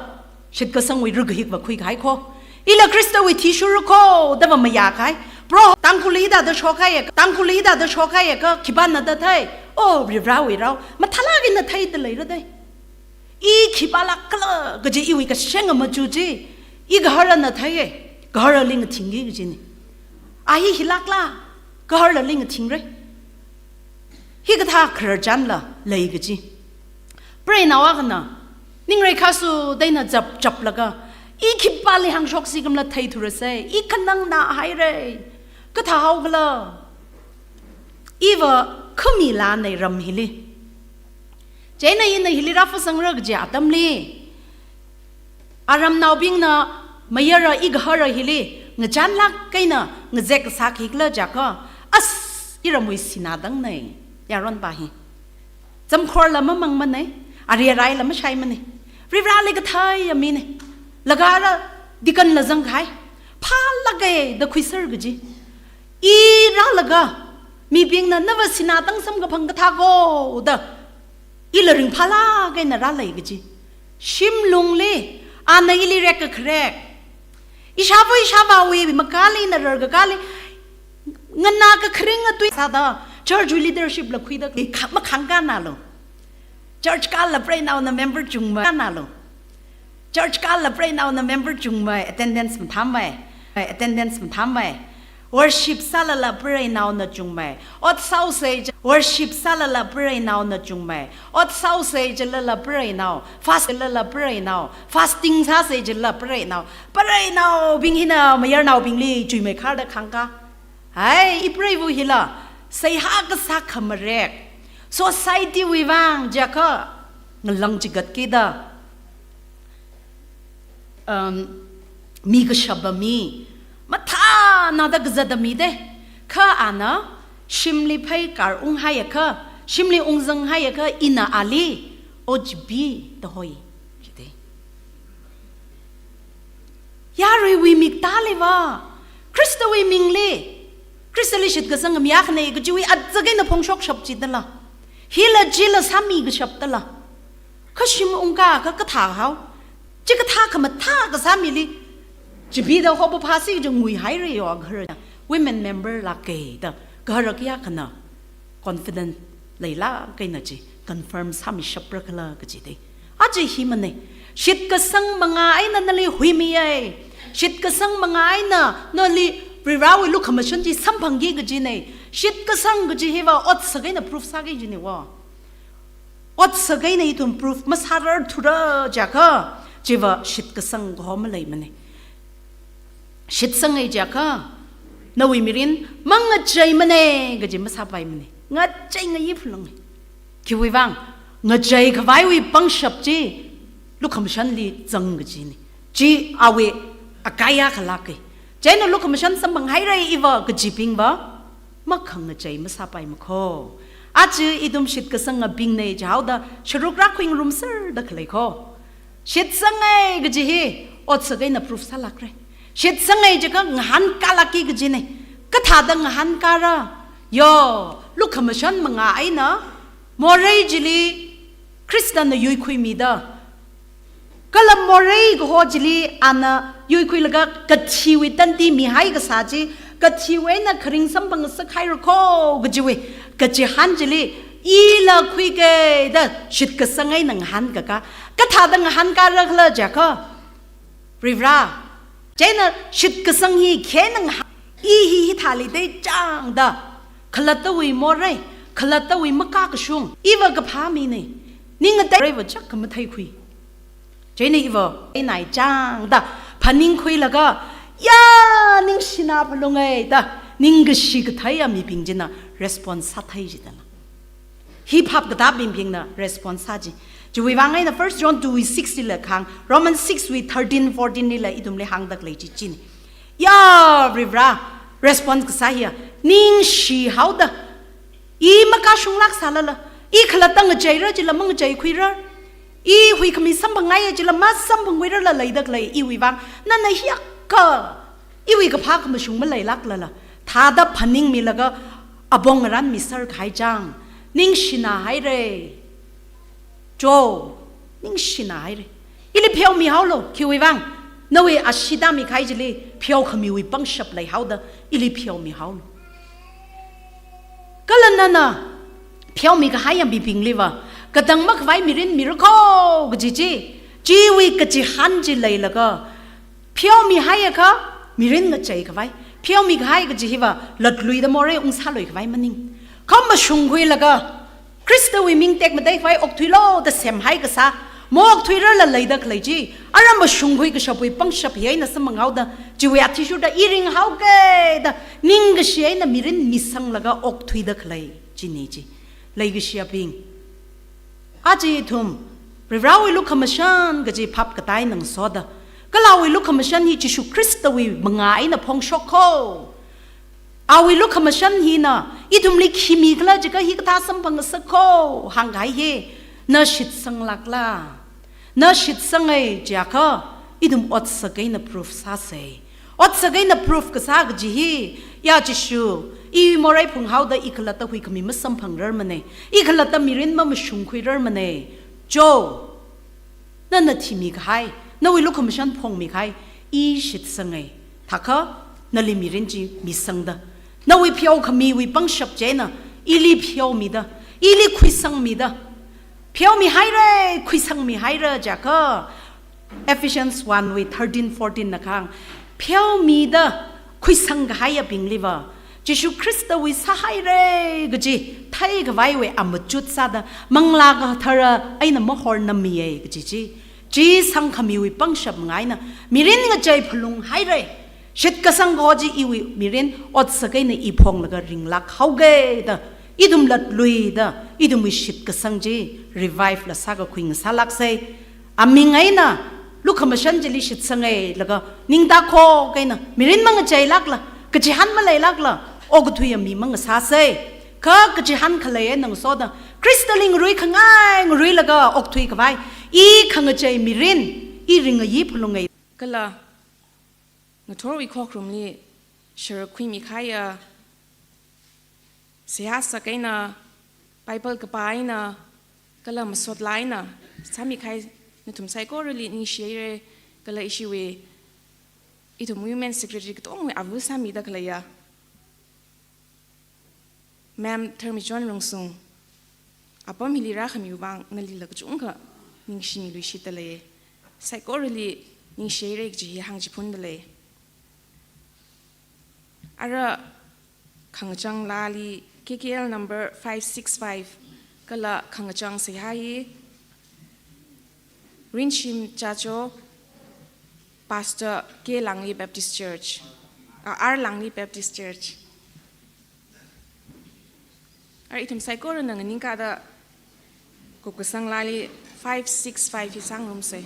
shitkasangwui rukahikva khuikahai kho. Ila Khristawui athishurra kho dava mayākahai. Proho, Tangkhulli hithāda shokhaiya, Tangkhulli hithāda shokhaiakha khipāna da thei? Oh, Varivarawui rao mathālāk eina theida leira da. I khipālākkhala kaji iwui kashenga machu chi, i gaharana theiya, gaharali ngathingki kajina. A hi hilākla, gaharali ngathingra. Hikathā khararchanla lei kaji. Preinao akhana ningreikhasu da eina chap chaplaga, i khipāli hāngshoksi khamala theithurase, i khanangnā haira. Kathāhaokhala? Iva khamilāna ram hili. Chieina ina hili rāphasangra kaji atamli, aramnaobingna mayara i gahara hili ngachānlāk eina ngazek kasā khikhala jiakha, as, iramwui sinā tangna, yaronpa hi. Zamkhorla mamangmana, ari araila mashaimana. Varivarali katheiya mina. Laga ara deaconla zangkahai. Phālāka da khuiser kaji. I rālaga, Mibingna nava sinā tang samkaphang kathā ko da, ila ringphālāk eina rālei kaji. Shimlungli, ana ili rekkakharek, ishāva ishāvāwui makāli, ina rarkakāli, nganā kakharing atui sāda, church wui leadership la khuida, kha-, makhangkā nalo. Church kālala preinaona member chungmei, nalo. Church kālala preinaona member chungmei, attendance mathāmei, attendance mathāmei. Worship sālala preinaona chungmei. Ot sāusei ji-, worship sālala preinaona chungmei. Ot sāusei jilala preinao, fast lala preinao, fasting sāsei jilala preinao. Preinaobing hina mayarnaobingli chuimeikharda khangkā. Hai, ipreiva hila, seihā kasā khamarek. Society wui vang jiakha, ngalang chigatkida, um, mi kashapa mi, mathānada kazata mi de, kha ana shimli pheikar unghaiakha, shimli ungzanghaiakha, ina ali, ojibi da hoi, jide. Yaruiwui miktāliva, Khristawui mingli, Khristali shitkasang mi akhana kajiwui atsakei na phongshokshap jidala. Hila jila sāmi kashapdala. Kha shim ungkā, kha kathā hao. Chi kathā khamathā kasā mili, chibida hopa phāsi jingui haire yo, gahara. Women member lākei da, gahara kayākhana confident leilāk eina chi confirm sāmishapra khala kaji de. Aja hi mane. Shitkasang mangā eina nali huimiye. Shitkasang mangā eina nali Varivarawui lukhamashan chi samphangki kajine. Shitkasang kaji hiva otsak eina proof sāki jine wo. Otsak eina ithum proof masārarthura jiakha, chiva shitkasang kaho maleimane. Shitsangai jiakha, nawui mirin mangacheimane kaji masāpaimane. Ngacheingayi phulang. Khiwui vang, ngacheikhavaiwui pangshap chi lukhamashanli zang kajine. Chi awui akaya khalāke. Chieina lukhamashan samphanghaire iva kajibingva, makhangachei masāpaimako. Aja ithum shitkasangabingne jihaoda, sharuk rākhuingarumserda khaleiko. Shitsangai kaji hi, otsak eina proof sālākre. Shitsangai jiakha ngahānkālāki kajine. Kathāda ngahānkāra, yo, lukhamashan mangā eina, morei chili Khristana yuikhuimida, kala morei kaho chili ana yuikhuilaga kathiwui tandi mihai kasā chi, kathiwui eina kharing samphang ngasakhairako kajiwui kachihān chili, ila khuike da shitkasang eina ngahānkaka. Kathāda ngahānkāra khala jiakha, Varivara, chieina shitkasang hi khena ngahān, i hi hithāli deichangda, khalattawui morei, khalattawui makakashung, iva kaphā mine, ning ngateireiva chak kamatheikhui. Chieina iva, einai changda, phaningkhuilaga, ya, ningshina phalungai da, ningkashi katheiya mibing china response sāthei jidala. Hi phap katābingbingna response sā ji. Chiwui vang eina First John two wui six lila kahāng, Romans six wui thirteen, fourteen lila ithumli hāngda khalei chi chine. Ya, Varivara, response kasā hiya, ningshi haoda, i makashunglāk sālala, i khalatta ngacheira jila mangacheikhuira, i huikhami samphangngaiya jila masamphangkhuirala leida khalei iwui vang, nana hiyākha iwui kaphā khamashung maleilāklala, thāda phaningmilaga apong ngaranmiser kahai chang, ningshina haire. Cho, ningshina haire. Ili pheomi haolo, khiwui vang, nawui ashee tāmi kahai chili pheokhamiwui pangshap leihaoda, ili pheomi haolo. Kala nana pheomi kahaiya mibingliva, katang makhavai mirin mirako kaji chi, chiwui kachihān chi leilaga, pheomihaiakha, mirin ngacheikhavai. Pheomi kahai kaji hiva, latluida morei ungsāluikhavai maning. Kha mashungkhuilaga, Khristawui ming tekmateikhavai okthuilo da semhai kasā, maokthuirala leida khalei chi, ara mashungkhui kashapwui pangshap hi eina samphanghaoda, chiwui athishurda i ringhaoke da, ningkashi eina mirin misanglaga okthuida khalei chine chi. Leikashiyabing, aja ithum, Varivarawui lukhamashan kaji phap katā eina ngasoda, kala awui lukhamashan hi Jishu Khristawui mangā eina phongshokko. Awui lukhamashan hina, ithumli khi mikhala jiakha hikathā samphang ngasakko, hāngkahai hi, na shitsanglākla. Na shitsangai jiakha, ithum otsak eina proof sāsei. Otsak eina proof kasā kaji hi, ya Jishu, i morei phunghaoda i khalatta huikhami masamphangrarmana, i khalatta mirin mamashungkhuirarmana. Jo, nana thimi kahai, nawui lukhamashan phongmi kahai, i shitsanga. Thakha, nali mirin chi misangda, nawui pheokhamiwui pangshap china ili pheomida, ili khuisangmida, pheomihaira, khuisangmihaira jiakha, Ephesians one wui thirteen, fourteen na kahāng, pheomida khuisang kahaiyabingliva, Jishu Khristawui sāhaira kaji theikhavaiwui amachut sāda, Manglā Kathara eina mahornamiya kaji chi, chi sangkhamiwui pangshap ngaina, mirin ngachei phalunghaira, shitkasang kaho chi iwui mirin otsak eina i phonglaga ringlāk haoga da, ithum latluida, ithumwui shitkasang chi revive la sākakhui ngasālāksa. Aming eina, lukhamashan chili shitsanga laga, ningtakhok eina, mirin mangacheilākla, kachihān maleilākla, okathuiya mi mangasāsa. Kha kachihān khalei eina ngasoda, Khristali ngarui khangai ngaruilaga okthui khavai, i khangachei mirin, i ringayi phalunga. Kala ngathorwui khokharumli, shāra khuimi kahaiya, seihā sak eina, Bible kapā eina, kala masot laa eina sāmi kahai nathum saikorali ningshihaira, kala ishiwui, ithum Women Secretary katongwui ava sāmida khaleiya Ma'am Tharmichon Rungsung, apam hili rākhamiwui vang nalila kachungkha ningshimi luishitda lei. Saikorali ningshihaira kaji hi hāngchiphunda lei. Ara khangachang laali K K L number five six five, kala khangachang seihā hi Rinshim Chacho, Pastor K Langli Baptist Church, ah, R Langli Baptist Church. Ara ithum saikorana nganingkāda kupkasang laali five six five hi sāngarumsa.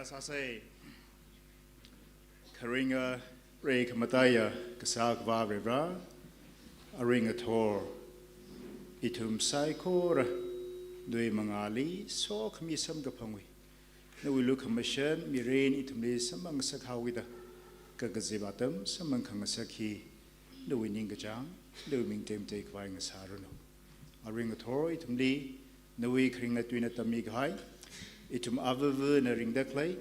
Sāsei. Kharinga, rei khamataiya, kasā akhava Varivara, aring athor ithum saikora nawui mangāli sokhami samkaphangwui, nawui lukhamashan mirin ithumli samphang ngasakhaowida, kakazip atam samphang khangasak hi nawui ningkachāng, nawui ming temtei khavai ngasāranu. Aring athor ithumli nawui kharinga tuina tammi kahai, ithum avāvana ringda khalei,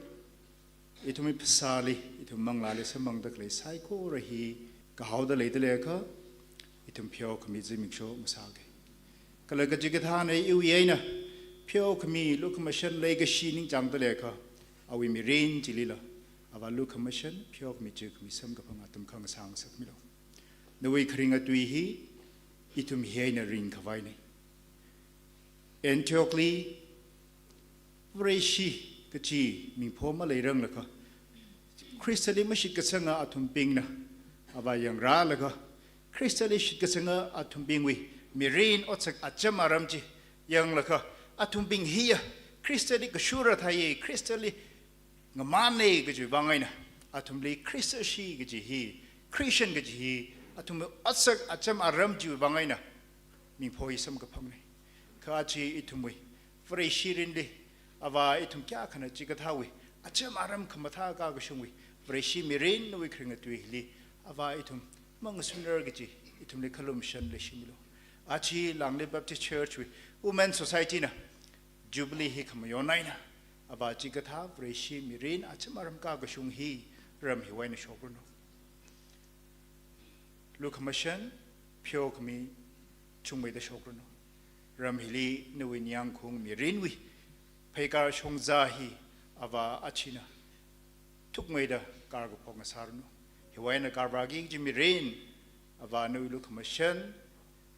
ithumwui phasāli, ithum manglāli samphangda khalei saikora hi kahaoda leida leiakha, ithum pheokhami zimiksho masāga. Kala kachikathāna iwui eina pheokhami lukhamashan leikashi ningchāngda leiakha, awui mirin chilila avā lukhamashan pheokhami chukhami samkaphang atam khangasā ngasakmilu. Nawui kharinga tui hi ithum hi eina ringkhavaina. Antioch li Vareshi kachi mingpho maleiranglakha, Khristali mashitkasanga athumbingna avā yangrālaga, Khristali shitkasanga athumbingwui mirin otsak acham aram chi yanglaga, athumbing hiya Khristali kashura thāya, Khristali ngamāna kajiwui vang eina, athumli Khrista shi kaji hi, Christian kaji hi, athumwui otsak acham aram chiwui vang eina mingpho hi samkaphangna. Kha aja ithumwui Vareshi mirinli, avā ithum kayākhana chikathāwui acham aram khamathā kakashungwui Vareshi mirin nawui kharinga tui hili, avā ithum mangasunrar kaji ithumli khalum shan leishimilu. Aja Langli Baptist Church wui Women Society na Jubilee hi khamayon eina, avā chikathā Vareshi mirin acham aram kakashung hi ram hiwui eina shokranu. Lukhamashan pheokhami chungmeida shokranu. Ram hili nawui ningyāng khaung mirinwui pheikar shongza hi avā achina thukmeida karkaphok ngasāranu. Hiwui eina karvāki kaji mirin, avā nawui lukhamashan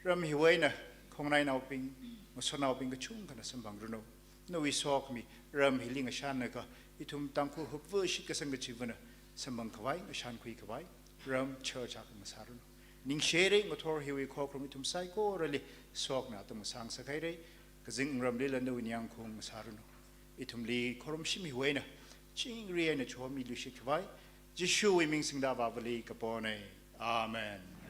ram hiwui eina khongnainaobing, ngasotnaobing kachungkhana samphangranu. Nawui sokhami ram hili ngashanlaga, ithum Tangkhul hupva shitkasang kachivana samphang khavai, ngashankhui khavai, ram church akha ngasāranu. Ningshi haira, ngathor hiwui khokharum ithum saikorali sokhami atam ngasā ngasakhaira, kazing ramlila nawui ningyāng khaung ngasāranu. Ithumli khorumshim hiwui eina, chingri eina chomi luishit khavai, Jishuwui ming singda avāvali kapona. Amen.